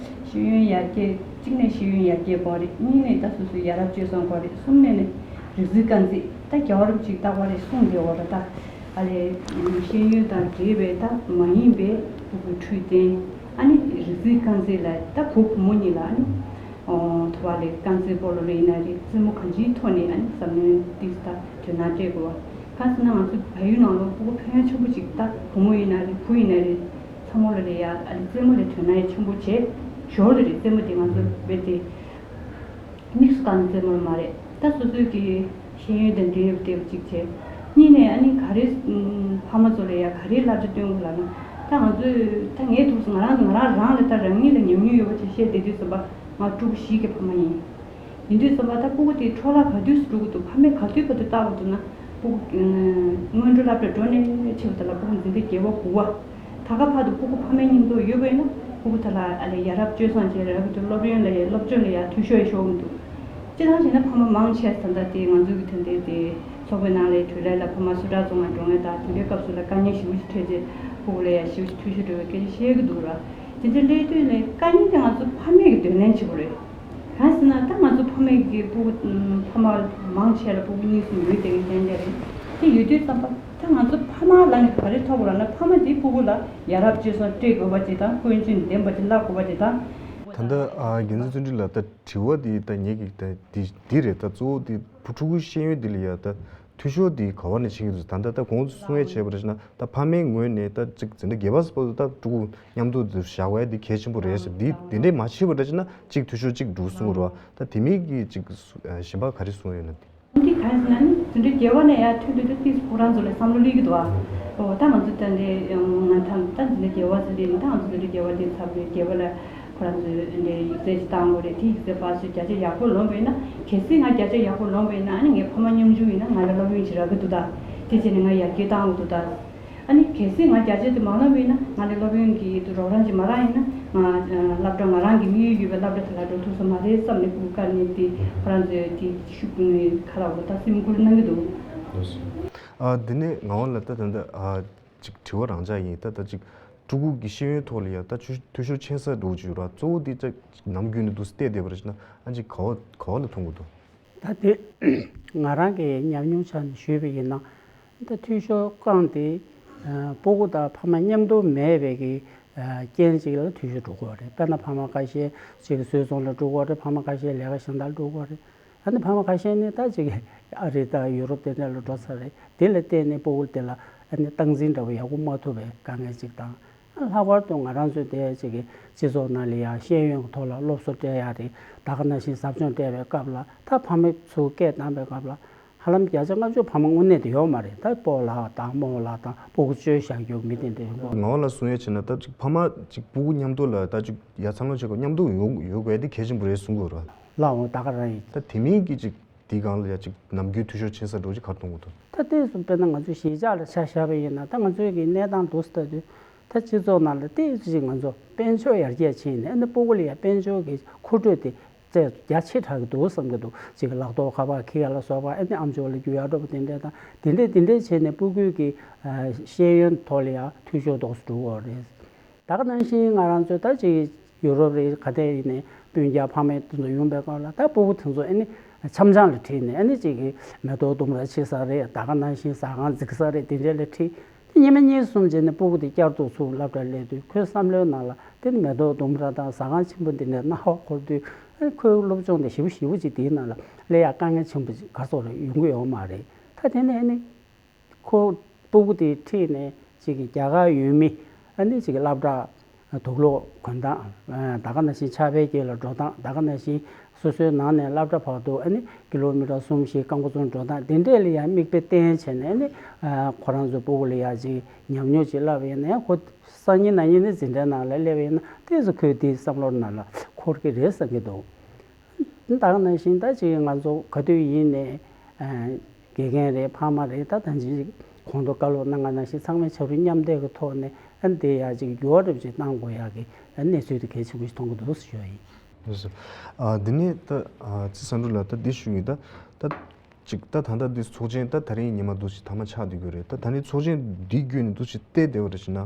ཤེས་ཡོན་ཡར་རྒྱས། གཅིག་ནས་ཤེས་ཡོན་ཡར་རྒྱས་དགོས་རེད། གཉིས་ནས་ད་སོ་སོའི་ཡ་རབས་སྤྱོད་བཟང་དགོས་རེད། གསུམ་ནས་ནི་རིག་འཛིན་དཀར་མཛེས། ད་རྒྱལ་བ་རིན་པོ་ཆེས་བཏགས་པ་རེད་གསུངས་བསྡད་ཡོད་རེད། ད་ཨ་ལས་ཤེས་ཡོན་དང་འབྲེལ་བའི་ད་མ་ཡིན་པའི་ཕྲུ་གུའི་འཕྲོད་བསྟེན། ཨ་ནི་རིག་འཛིན་དཀར་མཛེས་ལ་ད་བུ་བུ་མོ་གཉིས་ལ་ཨ་ནི་ཨོ་ཐོ་བ་ལས་དཀར་མཛེས་སྤོ་ལོ་ལ་ཡིན་ན་རེད། རྩེད་མོ་གང་ཅིའི་ཐོག་ནས་ཨ་ནི་འཛམ་གླིང་ཏིས་ད་དོན་དག་སྤྲད་དགོས་པ། ག་ཟེར་ན་ང་ཚོ་བལ་ཡུལ་ནང་ལོགས་སྤུ་གུ་ཕན་ཡོན་ཆེན་པོ་ཅིག་ད་བུ་མོ་ཡིན་ན་རེད་བུ་ཡིན་ན་རེད། ཚང་མ་ལ་རེད་ཡ། ཨ་ནི་རྩེད་མོ་ལ་དོན་སྣང་ཡ་ཆེན་པོ་བྱས། ཞོར་ལ་རེད་རྩེད་མོ་དེ་ང་ཚོ་རྦད་དེ་དམིགས་སུ་བཀར་ནས་རྩེད་མོ་ལ་མ་རེད། ད་སོ་སོའི་གི་ཤེས་ཡོན་དང་འབྲེལ་ཡོད་པ་དེ་གཅིག་བྱས། གཉིས་ནས་ཨ་ནི་ག་རེ་ཕ་མ་ཚོ་ལ་ཡ་ག་རེ་བསླབ་བྱ་སྟོན་དགོས་ལབ་ན། ད་ང་ཚོས་ད་ངའི་ཐུགས་སུ་ང་རང་ང་རང་རང་ལ་ད་རང་ཉིད་ལ་ཉམས་མྱོང་ཡོད་པ་ཅིག་བཤད་བསྡད་དུས་ཙམ་པ་ང་ཕྲུ་གུ་བཞི་གི་ཕ་མ་ཡིན། ཡིན་དུས་ཙམ་པ་ད་སྤུ་གུ་དེ་འཕྲོ་བརླག་ག་དུས་སུ་འགྲོ་གི་འདུག་ཕ་མས་ག་དུས་བར་དུ་བལྟ་དགོས་འདུག་ན། སྤུ་གུ་སྔོན་འགྲོ་སློབ་གྲྭར་འགྲོ་ནས་ཕྱི་བ་དེ་ལ་སྤུ་གུ་འཛིན་གྲྭ་བརྒྱད་པ་དགུ་པ། ད་ག་བར་དུ་སྤུ་གུ་ཕ་མའི་མཉམ་དུ་ཡོད་པ་ཡིན་ན་སྤུ་གུ་དེ་ལ་ཨ་ལས་ཡ་རབས་སྤྱོད་བཟང་བྱས་རབ་ཏུ་སློབ་ཡོན་ལ་ཡ་སློབ་སྦྱོང་ལ་ཡ་འཐུས་ཤོར་ཡ་ཤོར་གི་འདུག་སྤྱིར་བཏང་བྱས་ན་ཕ་མ་མང་ཆེ་ས་ད་ལྟའི་ང་ཚོའི་གི་ད་ལྟའི་དེ་ཚོགས་པའི་ནང་ལ་དུས་རབས་ལ་ཕ་མ་སུ་དྲག་ཚོགས་ནང་འགྲོ་ངེས་དང་དེ་འདྲའི་སྐབས་སུ་ལ་དཀའ་ངལ་ཞེ་པོ་ཞིག་འཕྲད་རྗེས་སྤུ་གུ་ལ་ཡ་ཞེ་པོ་ཞིག་འཐུས་ཤོར་འགྲོ་བའི་སྐད་ཆ་བཤད་ཀྱི་འདུག་ར། དེ་འདྲ་སླེབས་དུས་ནས་དཀའ་ངལ་དེ་ང་ཚོ་ཕ་མས་གི་འདོན་ལན་བྱེད་དགོས་རེད། གང་ཟེར་ན་ད་ང་ཚོ་ཕ་མས་གི་སྤུ་གུ་ཕ་མ་མང་ཆེ་ལ་སྤུ་གུ་གཉིས་གསུམ་ཡོད་དེ་གི་རྐྱང་རྐྱང་རེད། དེ་ཡོད་དུས་ཙམ་པ་ད་ང་ཚོ་ཕ་མ་ལ་ནི་ག་རེ་ཐོབ་དགོས་ལབ་ན་ཕ་མ་དེ་སྤུ་གུ་ལ་ཡ་རབས་སྤྱོད་བཟང་སྤྲད་དགོས་པ་ཅིག་དང་ཀུན་སྤྱོད་ལྡན་པ་ཅིག་བསླབ་དགོས་པ་ཅིག་དང་། ད་ལྟ་ཨ་རྒྱལ་མཚན་བརྩོན་འགྲུས་ལགས་ད་དྲི་བ་འདི་ད་ངེད་ཀྱི་ད་འདི་འདི་རེད། ད་གཙོ་བོ་འདི་ཕྲུ་གུའི་ཤེས་ཡོན་འདི་ལ་ཡ་ད་འཐུས་ཤོར་འདི་ག་བ་ནས་ཕྱིན་གྱི་འདུག་ད་ལྟ་ད་གོང་དུ་གསུང་ཡས་བྱས་པ་རེད་ན་ད་ཕ་མའི་ངོས་ནས་ད་ཅིག་འཛིན་གྲྭ་བརྒྱད་པ་བར་དུ་ད་ཕྲུ་གུ་མཉམ་དུ་འདི་བཞག་པ་འདི་གལ་ཆེན་པོ་རེད་ཟེར། འདི་འདི་འདྲས་མ་བྱས་པ་རེད་ན་ཅིག་འཐུས་ཤོར་ཅིག་འགྲོ་གསུང་གི་རེད་བ། ད་དེ་མིན་གྱི་ཅིག་གཞན་པ་ག་རེ་གསུང་ཡོད་ན་འདི། འདི་གང་ཟེར་ན་ནི་འཛིན་གྲྭ་བརྒྱད་པ་ནས་ཡར་ཐོན་དུས་ད་ཏིས་ཁོ་རང་ཚོ་ལ་བསམ་བློ་སླེབས་ཀྱི་འདུག་ཨ། ཨོ་ད་ང་ཚོ་ད་འདི་ང་ཐམ་ད་འཛིན་གྲྭ་བརྒྱད་པ་ཟེར་དུས་ད་ང་ཚོ་འཛིན་གྲྭ་བརྒྱད་པ་དེ་ཚར་བའི་བརྒྱད་པ་ལ་ཁོ་རང་ཚོས་འདི་ཡིག་ཚད་ཅིག་བཏང་དགོས་རེད། དེ་ཡིག་ཚད་ཕར་ཚུར་བརྒྱ་ཆ་ཡག་པོ་ལོན་པ་ཡིན་ན་གལ་སྲིད་ང་བརྒྱ་ཆ་ཡག་པོ་ལོན་པ་ཡིན་ན་ཨ་ནི་ངའི་ཕ་མ་མཉམ་ཞུགས་ཡིན་ན་ང་ལ་སློབ་ཡོན་ཅིག་རག་གི་འདུག་ད། དེ་བྱས་ནས་ང་ཡར་རྒྱས་བཏང་དགོས་འདུག་ད། ཨ་ནི་གལ་སྲིད་ང་བརྒྱ་ཆ་དེ་མ་ལོན་པ་ཡིན་ན་ང་ལ་སློབ་ཡོན་གྱི་རོགས་རམ་ཅིག་མ་རག་ཡིན་ན་ང་སློབ་གྲྭ་ང་རང་གི་དམིགས་ཡུལ་ཡོད་པའི་སློབ་གྲྭ་དེ་ལ་འགྲོ་ཐུབ་ས་མ་རེད་བསམ་ནས་སྤུ་གུ་བཀར་ནས་དེ་ཁོ་རང་ཚོས་དེ་ཤུགས་ཀུན་ནས་ཁ་ལག་འོ་ད་སེམས་ཁུར་གནང་གི་འདུག་ཨ་དེ་ནས་ངག་དབང་ལགས་ད་ད་ལྟ་ཨ་ཅིག་དྲི་བ་རང་འཇགས་ཡིན། ད་ད་ཅིག་ཕྲུ་གུ་གི་ཤེས་ཡོན་ཐོག་ལ་ཡ་ད་ཆུ་འཐུས་ཤོར་ཕྱིན་ས་འགྲོ་གི་ཡོད་ར། གཙོ་བོ་དེ་ད་ནམ་རྒྱུན་ནས་འདུག་སེ་བལྟས་བསྡད་པ་རེད་ན་ཨ་ཅིག་ག་བ་ག་བ་ལ་མཐོང་གི་འདུག་ད་དེ་ང་རང་གི་ཉམས་མྱོང་ཆ་ནས་ཞུས་པ་ཡིན་ན་ད་འཐུས་ཤོར་རྐང་དེ་ཨ་སྤུ་གུ་དང་ཕ་མ་མཉམ་དུ་མེད་པའི་གི་ཨ་རྐྱེན་ཅིག་ལ་འཐུས་ཤོར་འགྲོ་གི་ཡོད་རེད། དཔེར་ན་ཕ་མ་ཁ་ཤས་ཅིག་བཟོ་ཚོང་ལ་འགྲོ་གི་ཡོད་རེད། ཕ་མ་ཁ་ཤས་ལས་ཀ་གཞན་དག་འགྲོ་གི་ཡོད་རེད། ཨ་ནི་ཕ་མ་ཁ་ཤས་ནི་ད་ཅིག་ཨ་རི་དང་ཡུ་རོབ་དེ་འདྲ་ལ་འགྲོ་ཚར་རེད། དེ་ལ་བརྟེན་ནས་སྤུ་གུ་དེ་ལ་ཨ་ནི་སྟངས་འཛིན་འདྲ་བོ་ཡག་པོ་མ་ཐུབ་པའི་དཀའ་ངལ་ཅིག་དང་། ལྷག་པར་དུ་ང་རང་ཚོའི་དེ་ཅིག་གི་སྤྱི་ཚོགས་ནང་ལ་ཡང་ཤེས་ཡོན་གྱི་ཐོག་ལ་སློབ་གསོ་སྤྲད་ཡ་རེད། ད་ག་ནང་བཞིན་ཟབ་སྦྱོང་སྤྲད་པའི་སྐབས་ལ་ད་ཕ་མ་ཚོ་སྐད་བཏང་པའི་སྐབས་ལ་ཧ་ལམ་བརྒྱ་ཆ་ལྔ་བཅུ་ཕ་མ་དངོས་གནས་དེ་ཡོད་མ་རེད། ད་སྤོ་ལགས་དང་རྨོ་ལགས་དང་སྤུ་གུ་བཅོལ་བཞག་རྒྱུ་མི་དེ་འདྲ་ཡོང་གི། ངག་དབང་ལགས་གསུང་ཡ་བྱས་ན་ད་ཅིག་ཕ་མ་ཅིག་སྤུ་གུ་མཉམ་དུ་ལ་ད་ཅིག་ཡ་འཚར་ལོངས་བྱེད་སྐབས་མཉམ་དུ་ཡོང་ཡོང་དགོས་དེ་གལ་ཆེན་པོ་རེད་གསུང་གི་ཡོད་ར། ལགས་འོང་ད་ག་རང་ཡིན། ད་དེ་མིན་གྱི་ཅིག་དེའི་སྒང་ལ་ཡ་ཅིག་ནམ་རྒྱུན་འཐུས་ཤོར་ཕྱིན་ས་འགྲོ་ཅིག་ག་རེ་མཐོང་གི་འདུག་ད་ལྟའི་སུ་དཔེར་ན་ང་ཚོ་གཞིས་ཆགས་ལ་ཆ་བཞག་པ་ཡིན་ན་ད་ང་ཚོའི་གི་གནས་སྟངས་འདུག་སེ་ལྟ་དུས་ད་སྤྱི་ཚོགས་ནང་ལ་ཏོག་ཙམ་ང་ཚོ་དཔལ་འབྱོར་ཡར་རྒྱས་ཕྱིན་ནས་ཨ་ནི་སྤུ་གུ་ལ་ཡ་དཔལ་འབྱོར་གྱི་མཁོ་སྤྲོད་དེ་ཚད་རྒྱ་ཆེ་དྲགས་ཀྱི་འདུག་བསམ་གྱི་འདུག་ཅིག་ལག་ཐོག་ཁ་པར་འཁྱེར་ཡ་ལ་སོགས་པ་ཨ་ནི་ཨམ་ཅོག་ལ་རྒྱུག་ཡ་འདྲ་པོ་དེ་འདྲས་དང་དེ་འདྲས་དེ་འདྲས་བྱས་ནས་སྤུ་གུའི་གི་ཤེས་ཡོན་ཐོག་ལ་ཡ་འཐུས་ཤོར་ཏོག་ཙམ་འགྲོ་གི་ཡོད་རེད། ད་ག་ནང་བཞིན་ང་རང་ཚོ་ད་ཅིག་ཡུ་རོབ་རེད་ག་དེ་ཡིན་ནའི་སྤུན་ཀྱག་ཕ་མ་དེ་ཚོ་ཡོང་པའི་སྐབས་ལ་ད་སྤུ་གུ་དེ་ཚོ་ཨ་ནི་འཆམ་འཆམ་ལ་ཁྲིད་ནས་ཨ་ནི་ཅིག་གི་མེ་ཏོག་ལྡུམ་ར་ཕྱེ་ས་རེད། ད་ག་ནང་བཞིན་ཟ་ཁང་འཛུགས་ས་རེད་དེ་འདྲས་ལ་ཁྲིད། དེ་ཉི་མ་གཉིས་གསུམ་རྗེས་ནས་སྤུ་གུ་དེ་བསྐྱར་དུ་ཚུར་སློབ་གྲྭར་སླེབས་དུས་ཁོའི་བསམ་བློའི་ནང་ལ་དེ་ནི་མེ་ཏོག་ལྡུམ་ར་དང་ཟ་ཁང་ཆེན་པོ་འདི་འདྲའི་སྣང་བ་འཁོར་དུས་ཨ་ནི་ཁོའི་སློབ་སྦྱོང་དེ་ཞེ་པོ་ཞེ་པོ་ཅིག་དེའི་ནང་ལ་སླེབས་ཡ་དཀའ་ངལ་ཆེན་པོ་ཅིག་ག་རེ་ཟེར་ཡོང་གི་ཡོད་མ་རེད། ད་དེ་ནས་ཨ་ནི། ཁོ་སྤུ་གུ་དེ་ཁྲིད་ནས་ཅིག་གི་རྒྱ་གར་ཡུལ་མི་ཨ་ནི་ཅིག་གི་སློབ་གྲྭ་དུག་ལོག་གོན་སྟངས། ད་ག་ནང་བཞིན་ཕྱག་དཔེ་དཀྱིལ་ལ་འགྲོ་སྟངས། ད་ག་ནང་བཞིན་སོ་སོའི་ནང་ནས་སློབ་གྲྭ་བར་དུ་ཨ་ནི་ཀི་ལོ་མི་ཊར་གསུམ་བཞི་རྐང་པ་བཙུགས་འགྲོ་སྟངས་དེ་འདྲས་ལ་ཡང་མིག་དཔེ་བསྟན་བྱས་ནས་ཨ་ནི་ཁོ་རང་ཚོའི་སྤུ་གུ་ལ་ཡང་ཅིག་ཉམས་མྱོང་ཅིག་བསླབས་པ་ཡིན་ན་ཡང་ཁོ་སང་ཉིན་གནངས་ཉིན་ནི་འཛིན་གྲྭའི་ནང་ལ་སླེབས་པ་ཡིན་ན་ཏོག་ཙམ་ཁོའི་དེའི་བསམ་བློ་ནང་ལ་འཁོར་གྱི་རེད་བསམ་གྱི་འདུག་ད་ག་ནང་བཞིན་ད་ཅིག་ང་ཚོ་ག་དུས་ཡིན་ནས་དགེ་རྒན་རེད་ཕ་མ་རེད་ད་ད་ཅིག་གོང་དུ་བཀའ་སློབ་གནང་བ་ནང་བཞིན་ཚང་མས་ཕྱག་རོགས་མཉམ་འདེགས་ཀྱི་ཐོག་ནས་ཨ་འདི་ཡ་ཅིག་འགྱུར་བ་འདྲ་ཅིག་གཏང་དགོས་ཡ་གི་གནས་ཚུལ་དེ་གལ་ཆེན་པོ་ཞིག་མཐོང་གི་འདུག་ཟེར་ཞུ་ཡ་ཡིན། ལགས་སོ། འདི་ནས་ད་ཚེ་བསམ་གྲུབ་ལགས་ད་འདི་ཞུ་ཡིན་ད་ད། ཅིག་ད་ད་ལྟ་འདི་ཚོགས་ཆེན་ད་ད་རིང་ཉི་མ་འདུག་ཅིག་ཐ་མ་ཆགས་བསྡད་ཀྱི་རེད། ད་ད་ནི་ཚོགས་ཆེན་འདི་བརྒྱུད་ནས་འདུག་ཅིག་བལྟས་བསྡད་པ་རེད་ཞེ་ན།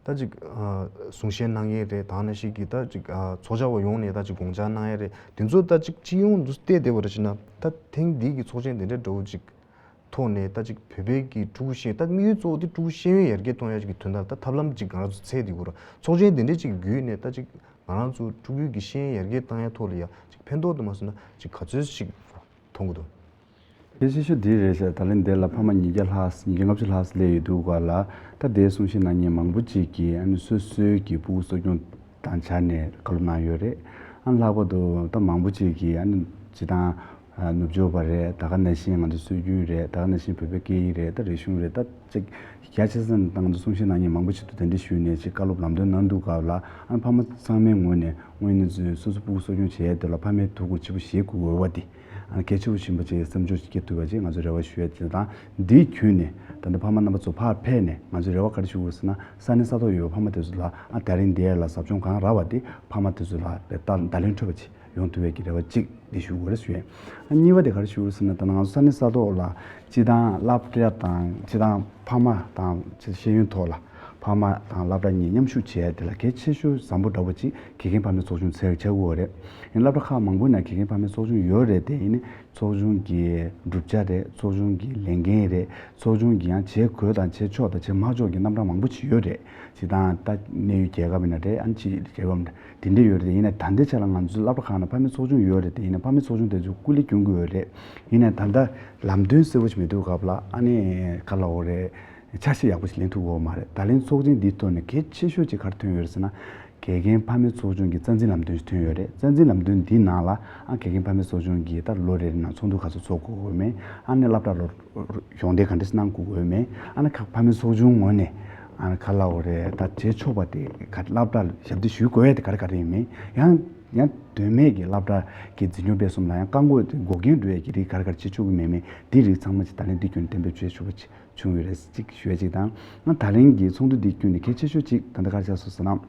ད་ཅིག་གསུང་བཤད་གནང་མཁན་རེད་ད་ནང་བཞིན་གྱི་ད་ཅིག་ཚོགས་བཅར་བ་ཡོངས་ནས་ད་ཅིག་དགོངས་འཆར་གནང་ཡ་རེད། དེ་ཚོ་ད་ཅིག་སྤྱི་ཡོངས་འདུག་བལྟས་བསྡད་པ་རེད་ཞེ་ན། ད་ཐེངས་འདི་གི་ཚོགས་ཆེན་དེ་འདྲ་འདྲ་བོ་ཅིག་ཐོག་ནས་ད་ཅིག་བོད་པའི་གི་ཕྲུ་གུ་ཤེས་ད་དམིགས་ཡུལ་གཙོ་བོ་དེ་ཕྲུ་གུ་ཤེས་ཡོན་ཡར་རྒྱས་གཏོང་ཡ་ཅིག་གི་དོན་དག་ད་ཐབས་ལམ་ཅིག་ང་རང་ཚོ་འཚོལ་བསྡད་ཀྱི་རེད། ཚོགས་ཆེན་དེ་འདྲ་ཅིག་བརྒྱུད་ནས་ད་ཅིག་ང་རང་ཚོ་ཕྲུ་གུའི་གི་ཤེས་ཡོན་ཡར་རྒྱས་གཏོང་ཡ་ཐོག་ལ་ཡ་ཅིག་ཕན་ཐོགས་དུ་མ་སོང་ན་ཅིག་ག་ཚོད་ཅིག་མཐོང་གི་འདུག་གལ་ཆེ་ཤོས་འདི་རེད་ཤག་ད་ལན་འདི་ལ་ཕ་མ་ཉིས་བརྒྱ་ལྷག་ཉིས་བརྒྱ་ལྔ་བཅུ་ལྷག་སླེབས་ཡོད་འདུག་ག་ལ། ད་དེའི་གསུང་བཤད་གནང་མཁན་མང་པོ་ཅིག་གིས་ཨ་ནི་སོ་སོའི་གི་ཕྲུ་གུ་གསོ་སྐྱོང་དང་སྦྱར་ནས་བཀའ་སློབ་གནང་ཡོད་རེད། ཨ་ནི་ལྷག་པར་དུ་ད་མང་པོ་ཅིག་གིས་ཨ་ནི་སྤྱིར་བཏང་ནུབ་ཕྱོགས་པ་རེད། ད་ག་ནང་བཞིན་ང་ཚོ་སྲོལ་རྒྱུན་རེད། ད་ག་ནང་བཞིན་བོད་པའི་སྐད་ཡིག་རེད། ད་རིག་གཞུང་རེད། ད་ཅིག་རྒྱ་ཆེ་ས་ནས་ད་ང་ཚོ་གསུང་བཤད་གནང་མཁན་མང་པོ་ཞིག་ཏུ་གདན་འདྲེན་ཞུས་ནས་ཅིག་བཀའ་སློབ་ལམ་སྟོན་གནང་འདུག་ག་ལ། ཨ་ནི་ཕ་མ་ཚང་མའི་ངོས་ནས་དངོས་གནས་ཚུལ་སོ་སོ་ཕྲུ་གུ་གསོ་སྐྱོང་བྱེད་ཡས་དེ་ལ་ཕ་མའི་ཐུགས་ཁུར་ཆེ་པོ་བཞེས་དགོས་འོས་པ་དེ་ཨ་ནི་གལ་ཆེ་པོ་ཆེན་པོ་ཅིག་བསམ་ཕྱོགས་ཅིག་སྐྱེ་ཐུབ་པ་ཅིག་ང་ཚོས་རེ་བ་ཞུ་ཡས་དེ་དང་། འདིའི་བརྒྱུད་ནས་ད་ལྟ་ཕ་མ་རྣམ་པ་ཚོ་ཕར་ཕེབས་ནས་ང་ཚོས་རེ་བ་ག་རེ་ཞུ་དགོས་ཟེར་ན། ས་གནས་ས་ཐོག་ཡོད་པའི་ཕ་མ་དེ་ཚོ་ལ་ཨ་དེ་རིང་འདི་ལ་ཟབ་སྦྱོང་གང་རག་པ་དེ་ཕ་མ་དེ་ཚོ་ལ་ད་ལན་འཕྲོད་པ་ཅིག་ཡོང་ཐུབ་པའི་གི་རེ་བ་གཅིག་འདི་ཞུ་དགོས་རེད་ཞུ་ཡས། ཨ་གཉིས་པ་དེ་ག་རེ་ཞུ་དགོས་ཟེར་ན། ད་ང་ཚོ་ས་གནས་ས་ཐོག་ལ་སྤྱིར་བཏང་སློབ་གྲྭ་དང་སྤྱིར་བཏང་ཕ་མ་དང་སྤྱིར་ཤེས་ཡོན་ཐོག་ལ་ཕ་མ་དང་སློབ་གྲྭ་གཉིས་མཉམ་ཞུགས་བྱས་དེ་ལ་གལ་ཆེ་ཤོས་བཟང་པོ་འདྲ་པོ་ཅིག་དགེ་རྒན་ཕ་མའི་ཚོགས་ཆུང་ཟེར་ཆགས་ཀྱི་ཡོད་རེད། ཡིན་སློབ་གྲྭ་ཁག་མང་པོའི་ནང་དགེ་རྒན་ཕ་མའི་ཚོགས་ཆུང་ཡོད་རེད་དེ། ཡིན་ནའི་ཚོགས་ཆུང་གི་གྲུབ་ཆ་རེད། ཚོགས་ཆུང་གི་ལས་འགན་རེད། ཚོགས་ཆུང་གི་ཡང་བྱེད་དགོས་དང་བྱེད་ཆོག་དང་བྱེད་མ་ཆོག་གི་རྣམ་གྲངས་མང་པོ་ཅིག་ཡོད་རེད། སྤྱིར་བཏང་ད་གནས་ཡུལ་རྒྱལ་ཁབ་ཡིན་ན་རེད། ཨ་ནི་ཕྱི་རྒྱལ་ཁབ་དེ་འདྲ་ཡོད་རེད། ཡིན་ནའི་ད་ལྟའི་ཆ་ལ་ང་ཚོའི་སློབ་གྲྭ་ཁག་ནང་ཕ་མའི་ཚོགས་ཆུང་ཡོད་རེད་དེ། ཡིན་ནའི་ཕ་མའི་ཚོགས་ཆུང་དེ་ཚོ་སྐུ་ལས་སྐྱོན་གྱི་ཡོད་རེད། ཡིན་ནའི་ད་ལྟ་ལམ་སྟོན་གསལ་པོ་ཞིག་མི་འདུག་ག་ལ། ཨ་ནི་ག་ལ་འོ་རེད། ཆ་ཤས་ཡག་པོ་ཞིག་ལེན་ཐུབ་ཀྱི་ཡོད་མ་རེད། ད་ལན་ཚོགས་ཆེན་འདིའི་ཐོག་ནས་གལ་ཆེ་ཤོས་ཅིག་ག་རེ་ཐོན་ཡོད་རེད་ཟེར་ན། དགེ་རྒན་ཕ་མའི་ཚོགས་ཆུང་གི་རྩ་འཛིན་ལམ་སྟོན་ཞིག་ཐོན་ཡོད་རེད། རྩ་འཛིན་ལམ་སྟོན་འདིའི་ནང་ལ་ཨ་དགེ་རྒན་ཕ་མའི་ཚོགས་ཆུང་གིས་ད་ལོ་རེ་རེ་ནང་ཚོགས་འདུ་ག་ཚོད་ཚོགས་དགོས་ཀྱི་ཡོད་མེད། ཨ་ནི་སློབ་གྲྭ་ལ་གཞོགས་འདེགས་ག་འདྲས་གནང་དགོས་ཀྱི་ཡོད་མེད། ཨ་ནི་ཁ་ཕ་མའི་ཚོགས་ཆུང་ངོས་ནས་ཨ་ནི་ག་ལ་འོ་རེད། ད་བྱེད་ཆོག་པ་དེ་ག་སློབ་གྲྭ་ལ་ཞབས་འདེགས་ཞུ་དགོས་ཡས་དེ་ག་རེ་ག་རེ་ཡིན་མིན། ཡང་ཡང་དོན་མེད་ཀྱི་སློབ་གྲྭ་གི་འཛིན་སྐྱོང་སྤེལ་གསུམ་ལ་ཡང་བཀག་འགོག་དེ་འགོག་རྐྱེན་འགྲོ་ཡས་ཀྱི་རིགས་ག་རེ་ག་རེ་བྱེད་ཆོག་གི་མེད་མེད། འདི་རིགས་ཚང་མ་ཅིག་ད་ལན་འདི་བརྒྱུད་ནས་གཏན་འབེབས་བྱེད་ཆོག་པ་ཅིག་བྱུང་ཡོད་རེད། གཅིག་ཞུ་ཡ་གཅིག་དང་། ང་ད་ལན་གྱི་ཚོགས་འདུ་འདི་བརྒྱུད་ནས་གལ་ཆེ་ཤོས་གཅིག་ད་ལྟ་ག་རེ་ཆགས་སོང་ཟེར་ན།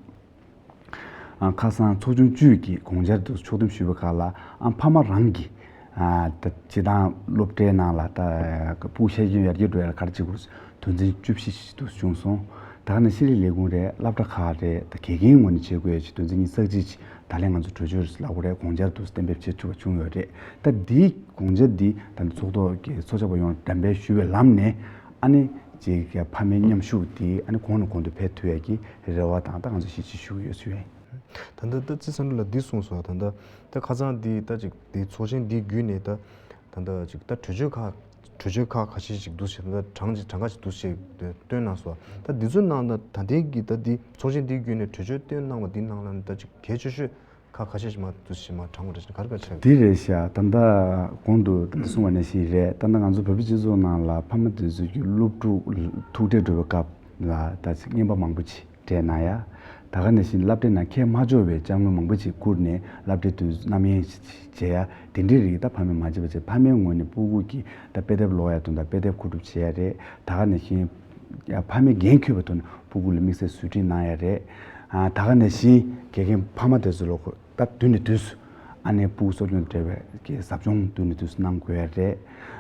ཨ་ཁ་སང་ཚོགས་ཆུང་བཅུ་གི་དགོངས་འཆར་དུ་ཕྱོགས་སྡོམ་ཞུས་པའི་སྐབས་ལ། ཨ་ཕ་མ་རང་གིས་ཨ་ད་སྤྱིར་བཏང་སློབ་གྲྭའི་ནང་ལ་ད་ཕྲུ་གུ་ཤེས་ཡོན་ཡར་རྒྱས་འགྲོ་ཡ་ལ་ག་རེ་བྱེད་དགོས་དོན་ཚན་བཅུ་བཞི་ཞིག་དུ་བྱུང་སོང་། ད་ག་ནང་བཞིན་ཤེས་རིག་ལས་ཁུངས་རེད། སློབ་གྲྭ་ཁག་རེད། ད་དགེ་རྒན་ངོས་ནས་བྱེད་དགོས་ཡ་ཅིག་དོན་ཚན་ཉི་ཤུ་རྩ་གཅིག་ཅིག་ད་ལན་ང་ཚོ་གྲོས་ཆོད་ལབ་དགོས་རེད། དགོངས་འཆར་དུ་གཏན་འབེབས་བྱེད་ཐུབ་པ་བྱུང་ཡོད་རེད། ད་འདིའི་དགོངས་འཆར་འདི་ད་ཚོགས་ཐོག་གི་ཚོགས་བཅར་བ་ཡོངས་ལ་འགྲེམས་སྤེལ་ཞུས་པའི་ལམ་ནས་ཨ་ནི་ཅིག་ཕ་མའི་མཉམ་ཞུགས་འདི་ཨ་ནི་གོང་ནས་གོང་དུ་འཕེལ་ཐུབ་ཡ་གི་རེ་བ་དང་ད་ང་ཚོ་གཞིས་བྱེས་ཞུ་གི་ཡོད་ཞུ་ཡ་ཡིན། ད་ལྟ་ད་རྩིས་ས་འདྲ་ལ་འདི་གསུངས་སོང་། ད་ལྟ་ད་ཁ་སང་འདི་ད་ཅིག་འདི་ཚོགས་ཆེན་འདི་བརྒྱུད་ནས་ད་ད་ལྟ་ཅིག་ད་གྲོས་ཆོད་ཁག་གྲོས་ཆོད་ཁག་ཁ་ཤས་ཤིག་འདུག་ཟེར། ད་གྲངས་ཅིག་གྲངས་ཀ་ཞིག་འདུག་ཟེར་བཏོན་གནང་སོང་། ད་འདི་ཚོའི་ནང་ད་ད་ལྟའི་གི་ད་འདི་ཚོགས་ཆེན་འདི་བརྒྱུད་ནས་གྲོས་ཆོད་བཏོན་གནང་བ་འདི་ནང་ལ་ད་ཅིག་གལ་ཆེ་ཤོས་ཁག་ཁ་ཤས་ཤིག་མ་འདུག་ཟེར་མ་དྲངས་པ་རེད་ཟེར་ན་ག་རེ་ག་རེ་ཆགས་ཡོད། འདི་རེད་ཤག་ད་ལྟ་གོང་དུ་ད་ལྟ་གསུངས་པ་ནང་བཞིན་རེད། ད་ལྟ་ང་ཚོ་བོད་པའི་སྤྱི་ཚོགས་ནང་ལ་ཕ་མ་དེ་ཚོ་གི་སློབ་ཕྲུག་ཐུག་འཕྲད་འགྲོ་བའི་སྐབས་ལ་ད་ཅིག་རྔན་པ་མང་པོ་ཅིག་སྤྲད་གནང་ཡ། ད་ག་ནང་བཞིན་སློབ་གྲྭའི་ནང་ཁྱད་མ་འཇོག་པའི་དཔྱ་དངུལ་མང་པོ་ཅིག་བསྐུར་ནས་སློབ་གྲྭའི་དུས་རྣམ་གཡེང་བྱེད་ཡ་དེ་འདྲའི་རིགས་ད་ཕ་མས་མ་བྱེད་པ་བྱས། ཕ་མའི་ངོས་ནས་ཕྲུ་གུ་གི་ད་དཔེ་དེབ་ཀློག་ཡ་དོན་དང་དཔེ་དེབ་མཁོ་སྒྲུབ་བྱེད་ཡ་རེད། ད་ག་ནང་བཞིན་ཕ་མས་འགན་འཁུར་བའི་ཐོག་ནས་ཕྲུ་གུ་ལ་དམིགས་བསལ་བཟོ་སྐྲུན་གནང་ཡ་རེད། ཨ་ད་ག་ནང་བཞིན་དགེ་རྒན་ཕ་མ་དེ་ཚོ་ལ་ད་དུས་ནས་དུས་སུ་ཨ་ནི་ཕྲུ་གུ་གསོ་སྐྱོང་འབྲེལ་བའི་གི་ཟབ་སྦྱོང་དུས་ནས་དུས་སུ་གནང་དགོས་ཡ་རེད།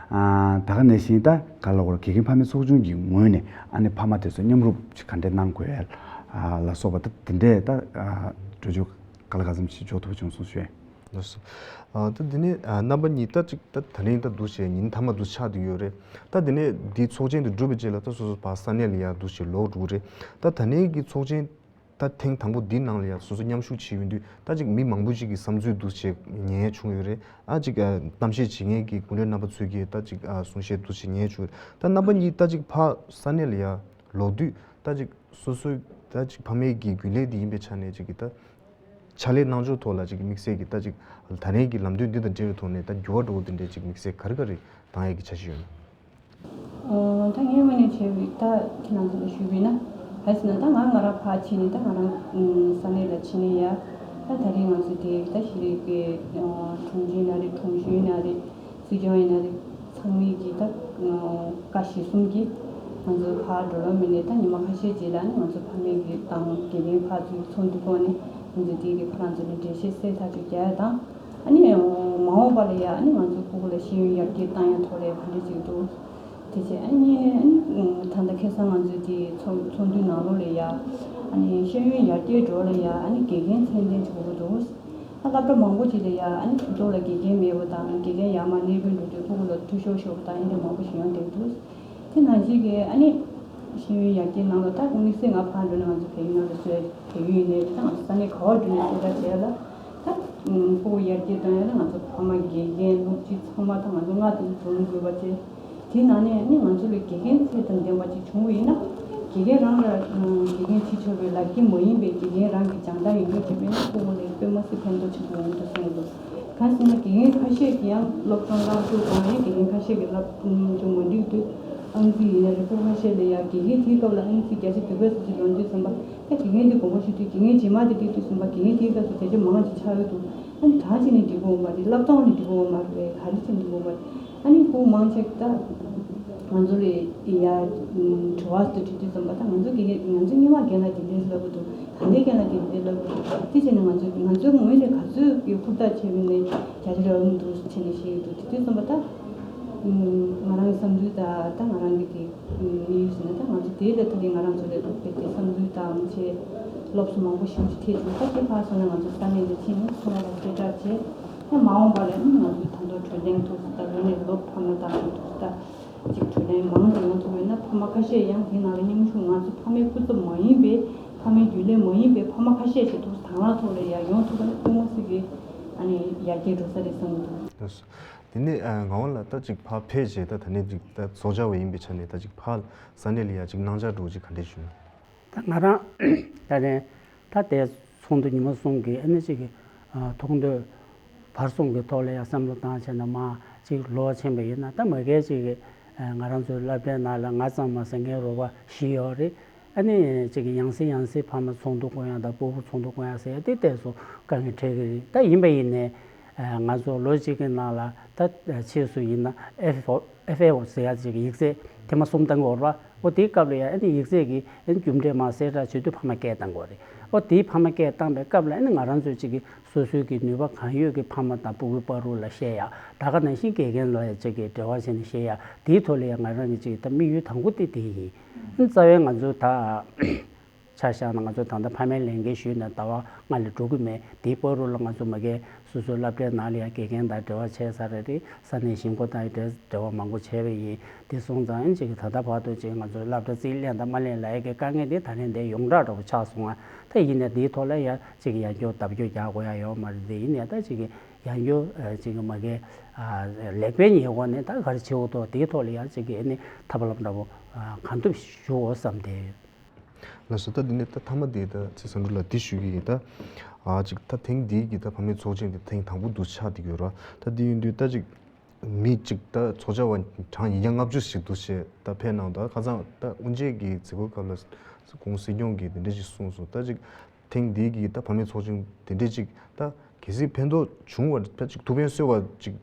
ཨ་ད་ག་ནང་བཞིན་ད་ག་ལ་བར་དགེ་རྒན་ཕ་མའི་ཚོགས་ཆུང་གི་ངོས་ནས་ཨ་ནི་ཕ་མ་དེ་ཚོ་མཉམ་རུབ་ཅིག་ག་འདྲས་གནང་དགོས་ཡ་ལ་སོགས་པ་ད་དེ་འདྲས་ད་གྲོས་ཆོད་ག་ལ་ག་ཙམ་ཞིག་འཇོག་ཐུབ་བྱུང་སོང་ཞུ་ཡ་ཡིན། ལགས་སོ། ཨ་ད་དེ་ནས་ཨ་རྣམ་པ་གཉིས་ད་ཅིག་ད་ད་རིང་ད་འདུག་བྱས་ཉིན་མཐའ་མ་འདུག་ཆགས་བསྡད་ཡོད་རེད། ད་དེ་ནས་འདི་ཚོགས་ཆེན་དུ་གྲུབ་པའི་རྗེས་ལ་ད་སོ་སོ་ཕར་ས་གནས་ལ་ཡར་འདུག་བྱས་ལོག་འགྲོ་གི་རེད། ད་ད་ནས་ཀྱི་ཚོགས་ཆེན་ད་ཐེངས་དང་པོ་འདི་ནང་ལ་ཡང་སོ་སོ་མཉམ་ཞུགས་བྱས་ཡོང་དུས་ད་ཅིག་མི་མང་པོ་ཅིག་གི་བསམ་ཚུལ་འདུག་བྱས་ཉན་ཡས་བྱུང་ཡོད་རེད། ཨ་ཅིག་ཨ་གཏམ་བཤད་བྱེད་མཁན་གྱི་གུང་ཁྲན་རྣམ་པ་ཚོས་ཀྱི་ད་ཅིག་ཨ་གསུང་བཤད་འདུག་བྱས་ཉན་ཡས་བྱུང་ཡོད་རེད། ད་རྣམ་པ་གཉིས་ད་ཅིག་ཕར་ས་གནས་ལ་ཡང་ལོག་དུས་ད་ཅིག་སོ་སོའི་ད་ཅིག་ཕ་མའི་གི་རྒྱུན་ལས་འདི་ཡིན་པའི་ཆ་ནས་ཅིག་གི་ད་ཕྱག་ལས་གནང་ཕྱོགས་ཐོག་ལ་ཅིག་གི་དམིགས་བསལ་གྱི་ད་ཅིག་ད་རེས་ཀྱི་ལམ་སྟོན་འདི་དང་འབྲེལ་བའི་ཐོག་ནས་ད་འགྱུར་བ་འགྲོ་འདི་འདྲའི་ཅིག་དམིགས་བསལ་ག་རེ་ག་རེ་གཏང་ཡས་ཀྱི་འཆར་གཞི་ཡོད་ན། ཨོ། ད་ངའི་ངོས་ནས་བྱས་པའི་ད་ཁྱེད་རང་ཚོ་ལ་ཞུས་པ་ཡིན་ན། ག་རེ་ཟེར་ན་ད་ང་ང་རང་ཕར་ཕྱིན་ནས་ད་ང་རང་ས་གནས་ལ་ཕྱིན་ནས་ཡ། ད་ད་རིང་ང་ཚོ་དེ་ད་ཤེས་རིག་གི་ཨོ་དྲུང་ཆེ་ཡིན་ན་རེད། དྲུང་གཞོན་ཡིན་ན་རེད། སྲིད་སྐྱོང་ཡིན་ན་རེད། ཚང་མས་ཀྱི་ད་ཨོ་བཀའ་གཞིར་བཟུང་གིས་ང་ཚོ་ཕར་འགྲོ་ལོང་མེད་ནས་ད་ཉི་མ་ཁ་ཤས་རྗེས་ལ་ནི་ང་ཚོ་ཕ་མེས་ཀྱི་དང་དགེ་རྒན་ཕར་ཚུར་ཚོགས་འདུ་བསྐོངས་ནས་ང་ཚོ་དེ་གི་ཁོ་རང་ཚོ་ལ་འགྲེལ་བཤད་གསལ་ཐག་ཆོད་རྒྱག་ཡ་དང་། ཨ་ནི་མ་འོངས་པ་ལ་ཡ་ཨ་ནི་ང་ཚོ་ཕྲུ་གུ་ལ་ཤེས་ཡོན་ཡར་རྒྱས་བཏང་ཡ་ཐོག་ལ་ཡ་ག་འདྲ་ཅིག་འདུག་དེ་བྱས་ཨ་ནི་ཨ་ནི་ད་ལྟ་ཁ་སང་ང་ཚོའི་དེ་ཚོགས་ཚོགས་འདུའི་ནང་ལོགས་ལ་ཡ་ཨ་ནི་ཤེས་ཡོན་ཡར་རྒྱས་འགྲོ་ལ་ཡ་ཨ་ནི་དགེ་རྒན་ཚད་ལྡན་ཅིག་དགོས་ཀྱི་འདུག་ཨ་སློབ་གྲྭ་མང་པོ་ཅིག་ལ་ཡ་ཨ་ནི་ཁྲིམས་ཐོག་ལ་དགེ་རྒན་མེད་པ་དང་དགེ་རྒན་ཡར་མར་གནས་སྤོས་འགྲོ་དུས་ཕྲུ་གུ་ལ་འཐུས་ཤོར་ཤོར་བ་དང་ཨ་འདྲ་མང་པོ་ཞིག་ཡོང་བསྡད་འདུག་དེ་ནང་བཞིན་གྱི་ཨ་ནི་ཤེས་ཡོན་ཡར་རྒྱས་གནང་ལ་ད་དམིགས་བསལ་ང་ཕར་འགྲོ་ནས་ང་ཚོ་བལ་ཡུལ་ནང་དུ་བཟོས་བལ་ཡུལ་ཡིན་ནའི་ད་ང་ཚོ་ས་གནས་ག་བར་འགྲོ་ནས་སློབ་གྲྭ་བྱས་ལ་ད་ ཕྲུ་གུ་ཡར་རྒྱས་གཏོང་ཡ་ལ་ང་ཚོ་ཕ་མ་དགེ་རྒན་སློབ་སྤྱི་ཚང་མ་དང་ང་ཚོ་ལྔ་དེ་འཛོམས་དགོས་པ་བྱས། དེའི་ནང་ནས་ནི་ང་ཚོ་ལ་དགེ་རྒན་ཚད་དང་ལྡན་པ་ཅིག་བྱུང་བ་ཡིན་ན། དགེ་རྒན་རང་ལ་དགེ་རྒན་བྱེད་ཆོག་པའི་ལག་ཁྱེར་མ་ཡིན་པའི་དགེ་རྒན་རང་གི་སྦྱང་བརྡར་ཡོད་རྒྱུ་བྱས་པས་ན་ཕྲུ་གུ་ལ་དཔེ་མ་སྲིད་ཕན་ཐོགས་ཆེན་པོ་ཡོང་གི་འདུག་བསམ་གྱི་འདུག་གང་ཟེར་ན་དགེ་རྒན་ཁ་ཤས་ཀྱིས་ཡང་སློབ་སྦྱོང་བསླབ་ཕྱོགས་དང་ཡང་དགེ་རྒན་ཁ་ཤས་ཀྱིས་བསླབ་ཅུང་མ་འགྲིག་དུས་ཨང་རྩིས་ཡིན་ན་རེ་ཕྲུ་གུ་ཁ་ཤས་ལ་ཡང་དགེ་རྒན་དེའི་སྐབས་ལ་ཨང་རྩིས་བརྒྱ་ཆ་བདུན་ཅུ་ཙམ་ཅིག་ལོན་དུས་ཙམ་པ་ད་དགེ་རྒན་དེ་དགོངས་པ་ཞུ་དུས་དགེ་རྒན་རྗེས་མ་དེ་འགྲིག་དུས་ཙམ་པ་དགེ་རྒན་དེའི་སྐབས་སུ་བརྒྱ་ཆ་མང་ཅིག་ཆགས་ཡོད་འདུག་ཨ་ནི་ག་ཅིག་ནས་འགྲིག་གི་ཡོད་མ་རེད། བསླབ་སྟངས་ནས་འགྲིག་གི་ཡོད་མ་རེད། ག་རེ་བྱས་ནས་འགྲིག་གི་ཡོད་མ་རེད། ཨ་ནི་ཕྲུ་གུ་མང་ཆེ་ད་ང་ཚོ་ལ་ཡ་དྲི་བ་དེ་དྲིས་དུས་ཙམ་པ་ད་ང་ཚོ་དགེ་རྒན་ང་ཚོ་སྔོན་མ་རྒན་ལགས་དེ་འདྲས་ལབ་གི་འདུག་ད་ལྟའི་རྒན་ལགས་དེ་འདྲས་ལབ་གི་འདུག་དེ་བྱས་ནས་ང་ཚོ་ང་ཚོའི་ངོས་ནས་ག་ཚོད་ཀྱི་ཧུར་ཐག་བྱས་པ་ནས་བརྒྱ་ཆ་རེ་འོང་འདུག་བྱས་ནས་བཤད་ཀྱི་འདུག་དེ་དུས་ཙམ་པ་ད་ང་རང་གི་བསམ་ཚུལ་ད་ད་ང་རང་གི་དེ་དམིགས་ཡུལ་ཟེར་ན་ད་ང་ཚོ་དེ་ལས་ད་རེས་ང་རང་ཚོ་ལས་སློབ་དཔོན་དེ་བསམ་ཚུལ་དང་བྱས་སློབ་གསོ་མང་པོ་ཞིག་ཐེབས་བྱུང་ད་དེ་ཕར་སོང་ན་ང་ཚོ་ས་གནས་ལ་ཕྱིན་ནས་ཚོང་ར་ལ་སྐད་གྲགས་བྱས། ཡང་མ་འོངས་པ་ལ་ནི་ང་ཚོའི་ད་དུང་གྲོས་གླེང་ཐུབ་ས་དང་ལོ་ནས་ལོ་ཕ་མ་དང་ཐུབ་ས་ཅིག་གྲོས་གླེང་མང་དུ་ཡོང་ཐུབ་ཡོད་ན་ཕ་མ་ཁ་ཤས་ཡང་དེ་ནང་ལ་མཉམ་ཞུགས་ང་ཚོ་ཕ་མའི་སྐུ་ཚབ་མ་ཡིན་པའི་ཕ་མའི་རྒྱུན་ལས་མ་ཡིན་པའི་ཕ་མ་ཁ་ཤས་ཤིག་ཐུག་ས་དང་བླངས་ཐོག་ལ་ཡང་ཡོང་ཐུབ་པ་ནི་དཔེ་མ་སྲིད་ཀྱི་ཨ་ནི་ཡར་རྒྱས་འགྲོ་ས་རེད་བསམ་གྱི་འདུག་དེ་ནས་ངག་དབང་ལགས་ད་ཅིག་ཕར་ཕེབས་རྗེས་ད་ད་ནས་ཅིག་ད་ཚོགས་བཅར་བ་ཡིན་པའི་ཆ་ནས་ད་ཅིག་ཕར་ས་གནས་ལ་ཡ་ཅིག་གནང་འཆར་འདྲ་བོ་ཅིག་ག་འདྲས་བྱུང་། ད་ང་རང་ད་ནས་ད་དེ་ཚོགས་འདུ་ཉི་མ་གསུམ་གྱི་ཨ་ནི་ཅིག་གི་ཐོག་འདོན་བར་གསུམ་གྱི་ཐོག་ལ་ཡང་བསམ་བློ་བཏང་བྱས་ན་མ་ཅིག་ལོ་ཕྱིན་པ་ཡིན་ན་ད་མ་གལ་ཅིག་གི་ང་རང་ཚོའི་སློབ་གྲྭའི་ནང་ལ་ང་ཙམ་མ་ཟད་ངའི་རོགས་པ་བཞི་ཡོད་རེད། ཨ་ནི་ཅིག་གི་ཡང་སེ་ཡང་སེ་ཕ་མ་ཚོགས་འདུ་བསྐོང་ཡག་དང་སྤོ་བོ་ཚོགས་འདུ་བསྐོང་ཡག་ཟེར་ཡག་དེ་ཏོག་ཙམ་དཀའ་ངལ་འཕྲད་ཀྱི་རེད། ད་ཡིན་པ་ཡིན་ནའི་ང་ཚོ་ལོ་གཅིག་གི་ནང་ལ་ད་ཕྱིས་སུ་ཡིན་ན་ཨེཕ་ཨོ་ཨེཕ་ཨོ་ཟེར་ཡག་ཅིག་གི་ཡིག་ཚད་ཐེངས་མ་གསུམ་བཏང་གི་ཡོད་རེད་པ། ཨོ་དེའི་སྐབས་ལ་ཡང་ཨ་ནི་ཡིག་ཚད་ཀྱི་ཨ་ནི་རྒྱུ་འབྲས་མར་གསལ་བསྒྲགས་བྱེད་དུས་ཕ་མ་སྐད་བཏང་དགོས་རེད། ཨོ་དེའི་ཕ་མ་སྐད་བཏང་པའི་སྐབས་ལ་ཨ་ནི་ང་རང་ཚོས་ཅིག་གི་སོ་སོའི་གི་ནུས་པ་གང་ཡོད་ཀྱི་ཕ་མ་དང་སྤུ་གུའི་བར་དུ་ལ་བཤད་ཡག་ད་ག་ནང་བཞིན་དགེ་རྒན་ལ་ཡང་ཅིག་གི་འབྲེལ་བ་བྱས་ནས་བཤད་ཡག་དེའི་ཐོག་ལ་ཡང་ང་རང་གི་ཅིག་ད་དམིགས་ཡུལ་དང་པོ་དེ་དེ་ཡིན། ཨ་ནི་རྩ་བའི་ང་ཚོ་ད་ཆ་བཞག་ན་ང་ཚོ་ད་ལྟ་ཕ་མའི་ལས་འགན་ཞུས་ནས་ཟླ་བ་ལྔ་ལས་འགྲོ་གི་མེད། དེའི་བར་དུ་ལ་ང་ཚོ་མ་གིར་སོ་སོའི་སློབ་གྲྭའི་ནང་ལ་ཡང་དགེ་རྒན་དང་འབྲེལ་བ་བྱས་ཚར་རེད། ས་གནས་གཞིས་འགོ་དང་འབྲེལ་བ་མང་པོ་བྱས་པ་ཡིན། དེ་སོང་ཙང་ཨ་ནི་ཅིག་ད་ལྟ་བར་དུ་ཅིག་ང་ཚོའི་སློབ་གྲྭ་རྩིས་ལེན་དང་མ་ལེན་ལབ་ཡག་གི་དཀའ་ངལ་དེ་ད་ནས་འདིར་ཡོངས་གྲགས་འདྲ་པོ་ཆགས་སོང་ང་། ད་ཡིན་ནའི་དེའི་ཐོག་ལ་ཡང་ཅིག་ཡར་རྒྱས་ལྡབ་འགྱུར་རྒྱག་དགོས་ཡག་ཡོད་མ་རེད་དེ། ཡིན་ནའི་ད་ཅིག་ཡར་རྒྱས་ཅིག་མ་གིར་ལེགས་པའི་ཉེས་འགོག་ནས་ད་ག་རེ་བྱེད་དགོས་འདུག་དེའི་ཐོག་ལ་ཡང་ཅིག་ཨ་ནི་ཐབས་ལམ་འདྲ་པོ་གང་ཐུབ་ཞུ་འོ་བསམ་དེ། ལགས་སོ། ད་འདི་ནས་ད་མཐའ་མ་འདི་ད་ཚེ་བཟང་འབྲུག་ལགས་འདི་ཞུ་གི་ཡིན། ད་ཨ་ཅིག་ད་ཐེངས་འདིའི་གི་ད་ཕ་མའི་ཚོགས་ཆེན་འདི་ཐེངས་དང་པོ་འདུག་ཆགས་བསྡད་ཡོད་ར། ད་འདི་ཡིན་དུས་ད་ཅིག་མི་ཅིག་ད་ཚོགས་བཅར་བ་གྲངས་ཉིས་བརྒྱ་ལྔ་བཅུ་ཞིག་འདུག་བྱས་ད་ཕེབས་གནང་། ད་ཁ་སང་ད་དབུ་འབྱེད་ཀྱི་མཛད་སྒོའི་སྐབས་ལ་གོང་སྲིད་སྐྱོང་གིས་འདི་འདྲ་ཞིག་གསུངས་སོང་། ད་ཅིག་ཐེངས་འདིའི་གི་ད་ཕ་མའི་ཚོགས་ཆེན་འདི་འདྲ་ཅིག་ད་གལ་སྲིད་ཕན་ཐོགས་བྱུང་བ་ཕལ་ཆེར་ཐུགས་ཕན་གསོས་པ་ཅིག་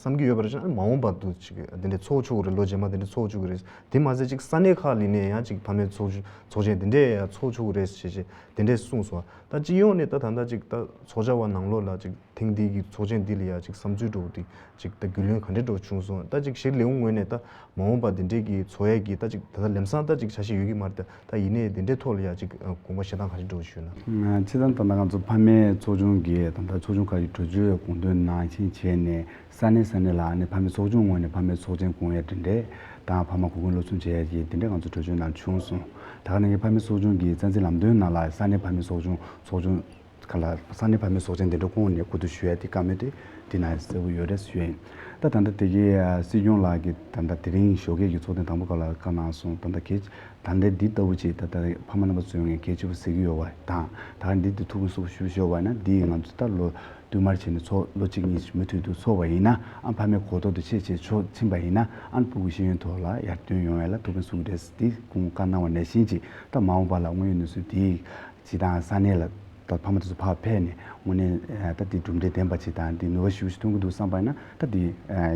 བསམ་གྱི་ཡོད་པ་རེད་ཅེ་ན། མ་འོངས་པ་དུ་ཅིག་འདི་འདྲའི་ཚོགས་ཆོག་གི་རེད། ལོ་རྗེས་མ་འདི་འདྲའི་ཚོགས་ཆོག་གི་རེད། དེ་མ་ཟད་ཅིག་ས་གནས་ཁག་ལ་ནས་ཡང་ཅིག་ཕ་མའི་ཚོགས་ཆུ་ཚོགས་ཆེན་འདི་འདྲའི་ཡང་ཚོགས་ཆོག་གི་རེད་ཞེས་ཞེས་འདི་འདྲའི་གསུངས་སོང་། ད་སྤྱི་ཡོངས་ནས་ད་ད་ལྟ་ཅིག་ད་ཚོགས་བཅར་བ་ནང་ལོགས་ལ་ཅིག་ཐེངས་འདི་གི་ཚོགས་ཆེན་འདི་ལ་ཡང་ཅིག་བསམ་ཚུལ་འདྲ་པོ་དེ་ཅིག་ད་རྒྱུས་ལོན་ག་འདྲ་འདྲ་པོ་བྱུང་སོང་། ད་ཅིག་གཞི་ལས་ངོས་ནས་ད་མ་འོངས་པ་འདི་འདྲའི་གི་ཚོགས་ཡས་ཀྱི་ད་ཅིག་ད་ལྟ་ལམ་སང་ད་ཅིག་འཆར་གཞི་ཡོད་ཀྱི་མ་རེད། ད་ད་ཡིན་ནའི་འདི་འདྲའི་ཐོག་ལ་ཡང་ཅིག་དགོངས་པ་བཞེས་སྟངས་ག་རེ་འདྲ་པོ་ཞུས་ན། ཨ་སྤྱིར་བཏང་ད་ལྟ་ང་ཚོ་ཕ་མའི་ཚོགས་ཆུང་གི་ད་ལྟ་ཚོགས་ཆུང་ཁག་གི་གྲོས་ཆོད་དགོངས་དོན་ནང་བཞིན་བྱས་ནས་ས་གནས་ས་གནས་ལ་ཨ་ནི་ཕ་མའི་ཚོགས་ཆུང་ངོས་ནས་ཕ་མའི་ཚོགས་ཆེན་སྐོང་ཡས་འདི་འདྲས་དང་ཕ་མ་གོ་སྐོན་སློབ་སྦྱོང་བྱེད་ཡས་ཀྱི་འདི་འདྲས་ང་ཚོ་གྲོས་ཆོད་ནང་བྱུང་སོང་། ད་ག་ནང་བཞིན་ཕ་མའི་ཚོགས་ཆུང་གི་རྩ་འཛིན་ལམ་སྟོན་ནང་ལ་ས་གནས་ཕ་མའི་ཚོགས་ཆུང་ཚོགས་ཆུང་ག་ལ་ས་གནས་ཕ་མའི་ཚོགས་ཆེན་འདི་འདྲ་སྐོང་ནས་གོ་བསྡུར་ཞུ་ཡ་དེ་བཀའ་མོལ་དེ་འདི་ན་གསལ་པོ་ཡོད་རེད་ཞུ་ཡ་ཡིན། ད་ད་ལྟ་དེ་གའི་སྲིད་སྐྱོང་ལགས་ཀྱིས་ད་ལྟ་དེ་རིང་ཞོགས་ཀས་ཀྱི་ཚོགས་ཐེངས་དང་པོ་སྐབས་ལ་བཀའ་གནང་སོང་། ད་ལྟ་གལ་ད་ལྟ་འདི་ལྟ་བུ་ཅིག་ད་ལྟ་ཕ་མ་རྣམ་པ་ཚོའི་ངས་གལ་ཆེ་པོ་གཟིགས་ཀྱི་ཡོད་པ་དང་། ད་ག་འདི་དེ་ཐུགས་ཕན་གསོས་པོ་ཞུ་ཞུ་བ་ན་འདི་ང་ཚོ་ད་ལོ་བསྟུད་མར་བྱས་ནས་ཚོགས་ལོ་གཅིག་གཉིས་མུ་མཐུད་དུ་ཚོགས་པ་ཡིན་ན་ཨ་ཕ་མའི་གོ་རྟོགས་དེ་ཆེས་ཆེ་ཕྱོགས་ཕྱིན་པ་ཡིན་ན་ཨ་ཕྲུ་གུ་ཤེས་ཡོན་ཐོག་ལ་ཡར་ཐོན་ཡོང་ཡ་ལ་ཐུགས་ཕན་གསོས་ཀྱི་རེད། འདི་སྐུ་ངོ་བཀའ་གནང་བ་ནང་བཞིན་ཅིག་ད་མ་འོངས་པ་ལ་དངོས་ཡོད་གནས་ཚུལ་དེ་སྤྱི་བཏང་ས་གནས་ལ་ད་ཕ་མ་དེ་ཚོ་ཕར་ཕེབས་ནས་དངོས་གནས་ད་དེ་གྲུབ་འབྲས་ལྡན་པ་ཅིག་དང་དེ་ནུས་པ་ཞེ་པོ་ཞིག་ཐོན་གྱི་འདུག་བསམ་པ་ཡིན་ན་ད་དེ་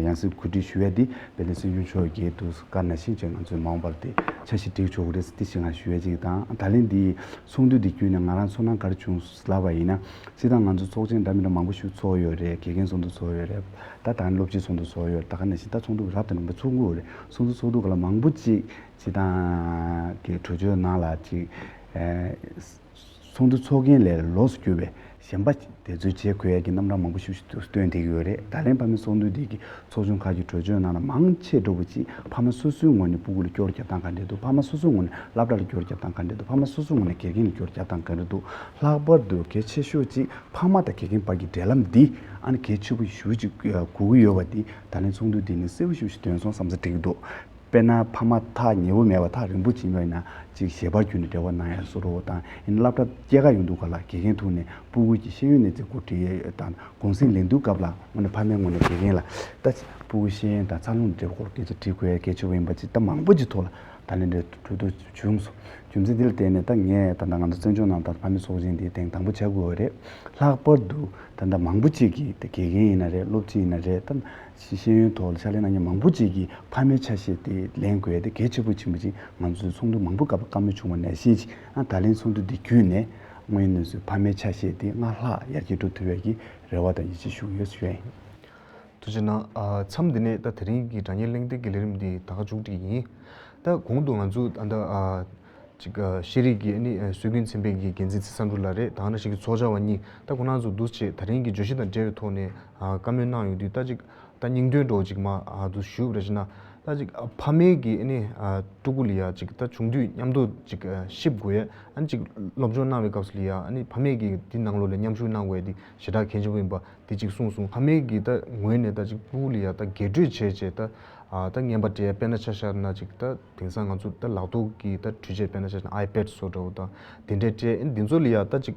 ཡང་སྲིད་གོ་སྒྲིག་ཞུ་ཡ་དེ་དཔལ་ལྡན་སྲིད་སྐྱོང་མཆོག་གིས་འདུག་བཀའ་གནང་བཞིན་བྱས་ང་ཚོས་མ་འོངས་པར་དེ་འཆར་གཞི་སྒྲིག་ཆོག་གི་རེད་ཟེར་དེ་ཞིག་ང་ཞུ་ཡ་ཅིག་དང་། ད་ལན་དེ་ཚོགས་འདུ་དེ་བརྒྱུད་ནས་ང་རང་ཚོར་སྣང་ག་རེ་བྱུང་ལབ་པ་ཡིན་ན་སྤྱི་བཏང་ང་ཚོ་ཚོགས་ཆེན་འདྲ་མི་འདྲ་མང་པོ་ཞིག་ཚོགས་ཡོད་རེད། དགེ་རྒན་ཚོགས་འདུ་ཚོགས་ཡོད་རེད། ད་ད་སློབ་སྤྱི་ཚོགས་འདུ་ཚོགས་ཡོད་རེད། ད་ག་ནང་བཞིན་ད་ཚོགས་འདུ་རབ་དང་རིམ་པ་ཚོགས་ཀྱི་ཡོད་རེད། ཚོགས་འདུ་ཚོགས་དུས་ག་ལ་མང་པོ་ཅིག་སྤྱི་བཏང་གི་གྲོས་ཆོད་ནང་ལ་ཅིག་ཚོགས་འདུ་ཚོགས་མཁན་ལས་ལོགས་སུ་གྱུར་པའི་ གཞན་པ་དེ་ཚོའི་བྱེད་དགོས་ཡ་གི་རྣམ་གྲངས་མང་པོ་ཞིག་ཞིག་སྟོན་བསྡད་ཀྱི་ཡོད་རེད། ད་ལན་ཕ་མའི་ཚོགས་འདུ་འདི་གི་ཚོགས་ཆུང་ཁག་གི་གྲོས་ཆོད་ནང་ལ་མང་ཆེ་འགྲོ་བ་ཅིག་ཕ་མ་སོ་སོའི་ངོས་ནས་སྤུ་གུ་ལ་སྐྱོར་རྒྱག་སྟངས་ག་འདྲས་འདུག་ཕ་མ་སོ་སོའི་ངོས་ནས་སློབ་གྲྭ་ལ་སྐྱོར་རྒྱག་སྟངས་ག་འདྲས་འདུག་ཕ་མ་སོ་སོའི་ངོས་ནས་དགེ་རྒན་ལ་སྐྱོར་རྒྱག་སྟངས་ག་འདྲས་འདུག་ལྷག་པར་དུ་གལ་ཆེ་ཤོས་ཅིག་ཕ་མ་དང་དགེ་རྒན་བར་གྱི་འབྲེལ་ལམ་འདི་ཨ་ནི་གལ་ཆེ་པོ་ཞེ་པོ་ཅིག་དགོས་ཀྱི་ཡོད་པ་འདི་ད་ལན་ཚོགས་འདུ་འདི་ནས་གསལ་པོ་ཞེ་པོ་ཞིག་སྟོན་སོང་བསམ་ས་འགྲིག་གི་འདུག་དཔེར་ན་ཕ་མ་ཐག་ཉེ་བོ་མེད་པ་ཐག་རིང་པོ་ཅིག་ཡིན་པ་ཡིན་ན་ཅིག་ཞལ་པར་བརྒྱུད་ནས་འབྲེལ་བ་གནང་ཡ་བཟོ་འདྲ་བོ་དང་ཡིན་ན་སློབ་གྲྭ་སྐྱེལ་ག་ཡོང་དུས་ག་ལ་དགེ་རྒན་ཐུག་ནས་སྤུ་གུ་གི་ཤེས་ཡོན་གནས་ཚུལ་སྐོར་དྲིས་ཡ་དང་གུང་གསེང་ལེན་དུས་སྐབས་ལ་དངོས་གནས་ཕ་མའི་ངོས་ནས་དགེ་རྒན་ལ་ད་སྤུ་གུ་ཤེས་ཡོན་དང་འཚར་ལོངས་འབྲེལ་བ་སྐོར་སྐད་ཆ་དྲིས་དགོས་ཡ་གལ་ཆེ་བོ་ཡིན་པ་ཅིག་ད་མང་པོ་ཅིག་ཐོག་ལ་ད་ལན་འདྲ་གྲོས་བསྡུར་བྱུང་སོང་། རྒྱུ་མཚན་འདི་ལ་བརྟེན་ནས་ད་ངས་ད་ལྟ་ང་ཚོ་བཙན་བྱོལ་ནང་ད་ཕ་མའི་ཚོགས་ཆེན་འདི་ཐེངས་དང་པོ་བྱ་དགོས་པ་རེད། ལྷག་པར་དུ་ད་ལྟ་མང་པོ་ཅིག་གིས་ད་དགེ་རྒན་ཡིན་ན་རེད། སློབ་སྤྱི་ཡིན་ན་རེད། ད་ཤེས་ཤེས་ཡོན་ཐོག་ལ་ཕྱག་ལས་གནང་མཁན་མང་པོ་ཅིག་གིས་ཕ་མའི་ཆ་ཤས་དེ་ལེན་དགོས་ཡ་དེ་གལ་ཆེ་པོ་ཆེན་པོ་ཅིག་ང་ཚོའི་ཚོགས་འདུ་མང་པོ་སྐབས་བཀའ་མོལ་བྱུང་བ་ནང་བཞིན་ཅིག་ཨ་ད་ལན་ཚོགས་འདུ་འདི་བརྒྱུད་ནས་དངོས་ཡོད་གནས་ཚུལ་ཕ་མའི་ཆ་ཤས་དེ་སྔར་ལྷག་ཡར་རྒྱས་འགྲོ་ཐུབ་ཡ་གི་རེ་བ་དང་ཡིད་ཆེས་ཞུ་གི་ཡོད་ཞུ་ཡ་ཡིན། ཐུགས་རྗེ་གནང་། ཨ་མཚམས་འདི་ནས་ད་དེ་རིང་གི་དྲ་བརྙན་གླེང་སྟེགས་ཀྱི་ལས་རིམ་འདི་ད་ག་མཇུག་སྒྲིལ་ཡིན། ད་གོང་དུ་ང་ཚོས་ད་ལྟ་ཨ་ཅིག་ཨ་ཤེས་རིག་གི་ཨ་ནི་ཨ་སྲོལ་རྒྱུན་ཚན་པའི་གི་འགན་འཛིན་ཚེ་བསམ་གྲུབ་ལགས་རེད། ད་ག་ནང་བཞིན་གྱི་ཚོགས་བཅར་བ་གཉིས་ད་ཁོང་རྣམ་ཚོ་འདུ་བྱེད་ད་རིང་གི་བརྗོད་གཞི་དང་འབྲེལ་བའི་ཐོག་ནས་ཨ་བཀའ་མོལ་གནང་ཡོང་དུས་ད་ཅིག་ད་སྙིང་དོན་འདྲ་བོ་ཅིག་མ་ཨ་འདུ་ཞུ་བ་རེད་ཅེ་ན། ད་ཅིག་ཨ་ཕ་མའི་གི་ཨ་ནི་ཨ་ཕྲུ་གུ་ལ་ཡ་ཅིག་ད་ཆུང་དུས་མཉམ་དུ་ཅིག་ཨ་གཤིབ་དགོས་ཡ། ཨ་ནི་ཅིག་སློབ་སྦྱོང་གནང་བའི་སྐབས་སུ་ལ་ཡ་ཨ་ནི་ཕ་མས་ཀྱིས་འདི་ནང་ལོགས་ལ་མཉམ་ཞུགས་གནང་དགོས་ཡ་འདི་ཞེ་དྲག་གལ་ཆེན་པོ་ཡིན་པ་འདི་གཅིག་གསུངས་སོང་། ཕ་མས་ཀྱིས་ད་ངོས་ནས་ད་ཅིག་ཕྲུ་གུ་ལ་ཡ་ད་རྒྱས་སྤྲོས་བྱས་བྱས་ད་ཨ་ད་རྔན་པ་སྤྲད་ཡ། དཔེར་ན་ཆ་བཞག་ན་ཅིག་ད་དེང་སང་ང་ཚོ་ད་ལག་ཐོག་གི་ད་འཕྲུལ་ཆས་དཔེར་ན་ཆ་བཞག་ན་ཨའི་པེཌ་བཟོ་འདྲ་བོ་དང་དེ་འདྲས་སྤྲད། ཨ་ནི་འདི་ཚོ་ལ་ཡ་ད་ཅིག་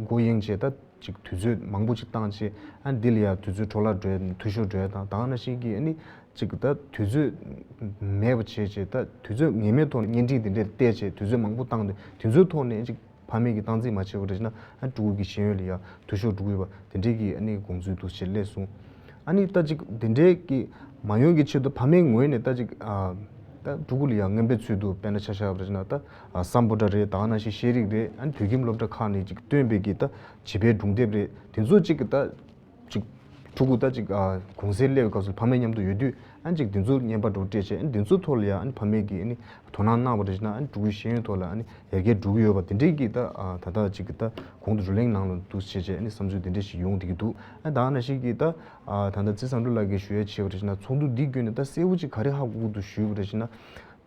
མགོ་གཡེང་བྱས་ད་ཅིག་དུས་ཚོད་མང་པོ་ཅིག་བཏང་བྱས། ཨ་ནི་འདི་ལ་ཡ་དུས་ཚོད་འཕྲོ་བརླག་འགྲོ་ཡ། འཐུས་ཤོར་འགྲོ་ཡ་དང་ད་ག་ནང་བཞིན་གྱི་ཨ་ནི་ཅིག་ད་དུས་ཚོད་མེད་པ་བྱས་བྱས་ད་དུས་ཚོད་ངེས་མེད་ཐོག་ནས་བརྙན་འཕྲིན་དེ་འདྲས་བལྟས་བྱས་དུས་ཚོད་མང་པོ་བཏང་སྟེ་དུས་ཚོད་ཐོག་ནས་ཅིག་ཕ་མས་ཀྱིས་བཏང་རྩིས་མ་བྱས་པ་རེད་ན་ཨ་ཕྲུ་གུ་གི་ཤེས་ཡོན་ལ་ཡ་འཐུས་ཤོར་འགྲོ་གི་ཡོད་པ་དེ་འདྲས་ཀྱི་ཨ་ནི་དགོངས་ཚུལ་འདུག་ཅེས་སླེབས་སོང་། ཨ་ནི་ད་ཅིག་དེ་འདྲས་ཀྱི་མ་ཡོང་གི་ཆེད་དུ་ཕ་མའི་ངོས་ནས་ད་ཅིག་ཨ་ད་ཕྲུ་གུ་ལ་ཡ་རྔན་པའི་ཚུལ་དུ་དཔེར་ན་ཆ་བཞག་པ་རེད་ན་ད་ཨ་སམ་བྷོ་ཊ་རེད། ད་ག་ནང་བཞིན་ཤེས་རིག་རེད། ཨ་ནི་བོད་ཁྱིམ་སློབ་གྲྭ་ཁག་ནས་ཅིག་སྟོན་པའི་གི་ད་བྱིས་པའི་སྒྲུང་དེབ་རེད། དེ་ཚོ་ཅིག་གི་ད་ཅིག་ཕྲུ་གུ་ད་ཅིག་ཨ་གུང་སེང་སླེབས་པའི་སྐབས་སུ་ཕ་མས་མཉམ་དུ་ཡོད་དུས་ཨ་ཅིག་འདི་ཚོ་རྔན་པ་འདྲ་བོ་སྤྲད་བྱས་ཨ་འདི་ཚོ་ཐོག་ལ་ཡ་ཨ་ཕ་མས་ཀྱིས་ཨ་ནི་དོ་སྣང་གནང་བ་རེད་ན་ཨ་ཕྲུ་གུའི་ཤེས་ཡོན་ཐོག་ལ་ཨ་ནི་ཡར་རྒྱས་འགྲོ་གི་ཡོད་པ་དེ་འདྲའི་གི་ད་ཨ་ད་ལྟ་ཅིག་གི་ད་གོང་དུ་བགྲོ་གླེང་ནང་ལ་འདུག་བྱས་བྱས་ཨ་ནི་བསམ་ཚུལ་དེ་འདྲ་ཞིག་ཡོང་བསྡད་ཀྱི་འདུག་ཨ་ད་ནང་བཞིན་གྱི་ད་ཨ་ད་ལྟ་ཚེ་བསམ་གྲུབ་ལགས་ཀྱིས་ཞུ་ཡ་བྱས་པ་རེད་ན་ཚོགས་འདུ་འདི་བརྒྱུད་ནས་ད་གསལ་པོ་ཅིག་ག་རེ་ཧ་གོ་གི་འདུག་ཞུས་པ་རེད་ན།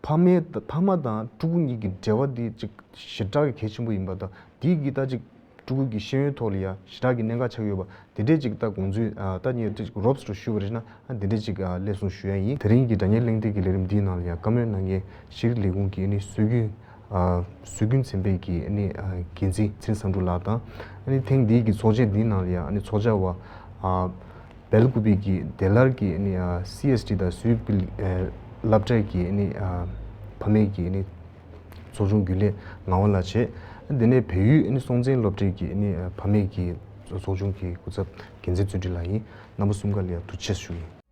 ཕ་མའི་ཕ་མ་དང་ཕྲུ་གུ་གཉིས་ཀྱི་འབྲེལ་བ་འདི་ཅིག་ཞེ་དྲག་གི་གལ་ཆེན་པོ་ཡིན་པ་དང་དེའི་གི་ད་ཅིག་ཕྲུ་གུ་གི་ཤེས་ཡོན་ཐོག་ལ་ཡ་ཞེ་དྲག་གི་གནད་འགག་ཆགས་ཡོད་པ་དེ་འདྲས་ཅིག་ད་དགོངས་ཚུལ་ཨ་ད་ངས་ཅིག་རོབ་ཙམ་ཞུས་པ་རེད་ན་ཨ་དེ་འདྲས་ཅིག་ཨ་སླེབས་སོང་ཞུ་ཡ་ཡིན། དེ་རིང་གི་དྲ་བརྙན་གླེང་སྟེགས་ཀྱི་ལས་རིམ་འདིའི་ནང་ལ་ཡ་བཀའ་མོལ་གནང་མཁན་ཤེས་རིག་ལས་ཁུངས་ཀྱི་ཨ་ནི་སྲོལ་རྒྱུན་ཨ་སྲོལ་རྒྱུན་ཚན་པའི་གི་ཨ་ནི་ཨ་འགན་འཛིན་ཚེ་རིང་བསམ་གྲུབ་ལགས་དང་ཨ་ནི་ཐེངས་འདིའི་གི་ཚོགས་ཆེན་འདིའི་ནང་ལ་ཡ་ཨ་ནི་ཚོགས་བཅར་བ་ཨ་སྦེལ་ཀུ་པེ་གི་དེ་ལར་གི་ཨ་ནི་ཨ་སི་ཨེས་ཊི་དང་སུའི་སྦིལ་ཨ་སློབ་གྲྭའི་གི་ཨ་ནི་ཨ་ཕ་མའི་གི་ཨ་ནི་ཚོགས་ཆུང་རྒྱུན་ལས་ངག་དབང་ལགས་བྱས། དེ་ནས་བལ་ཡུལ་ཨ་ནི་སྲོང་བཙན་སློབ་གྲྭའི་གི་ཨ་ནི་ཨ་ཕ་མའི་གི་ཚོགས་ཆུང་གི་སྐུ་ཚབ་འགན་འཛིན་བརྩོན་འགྲུས་ལགས་ཡིན། རྣམ་པ་གསུམ་ཀ་ལ་ཡང་ཐུགས་རྗེ་ཆེ་ཞུ་ཡིན།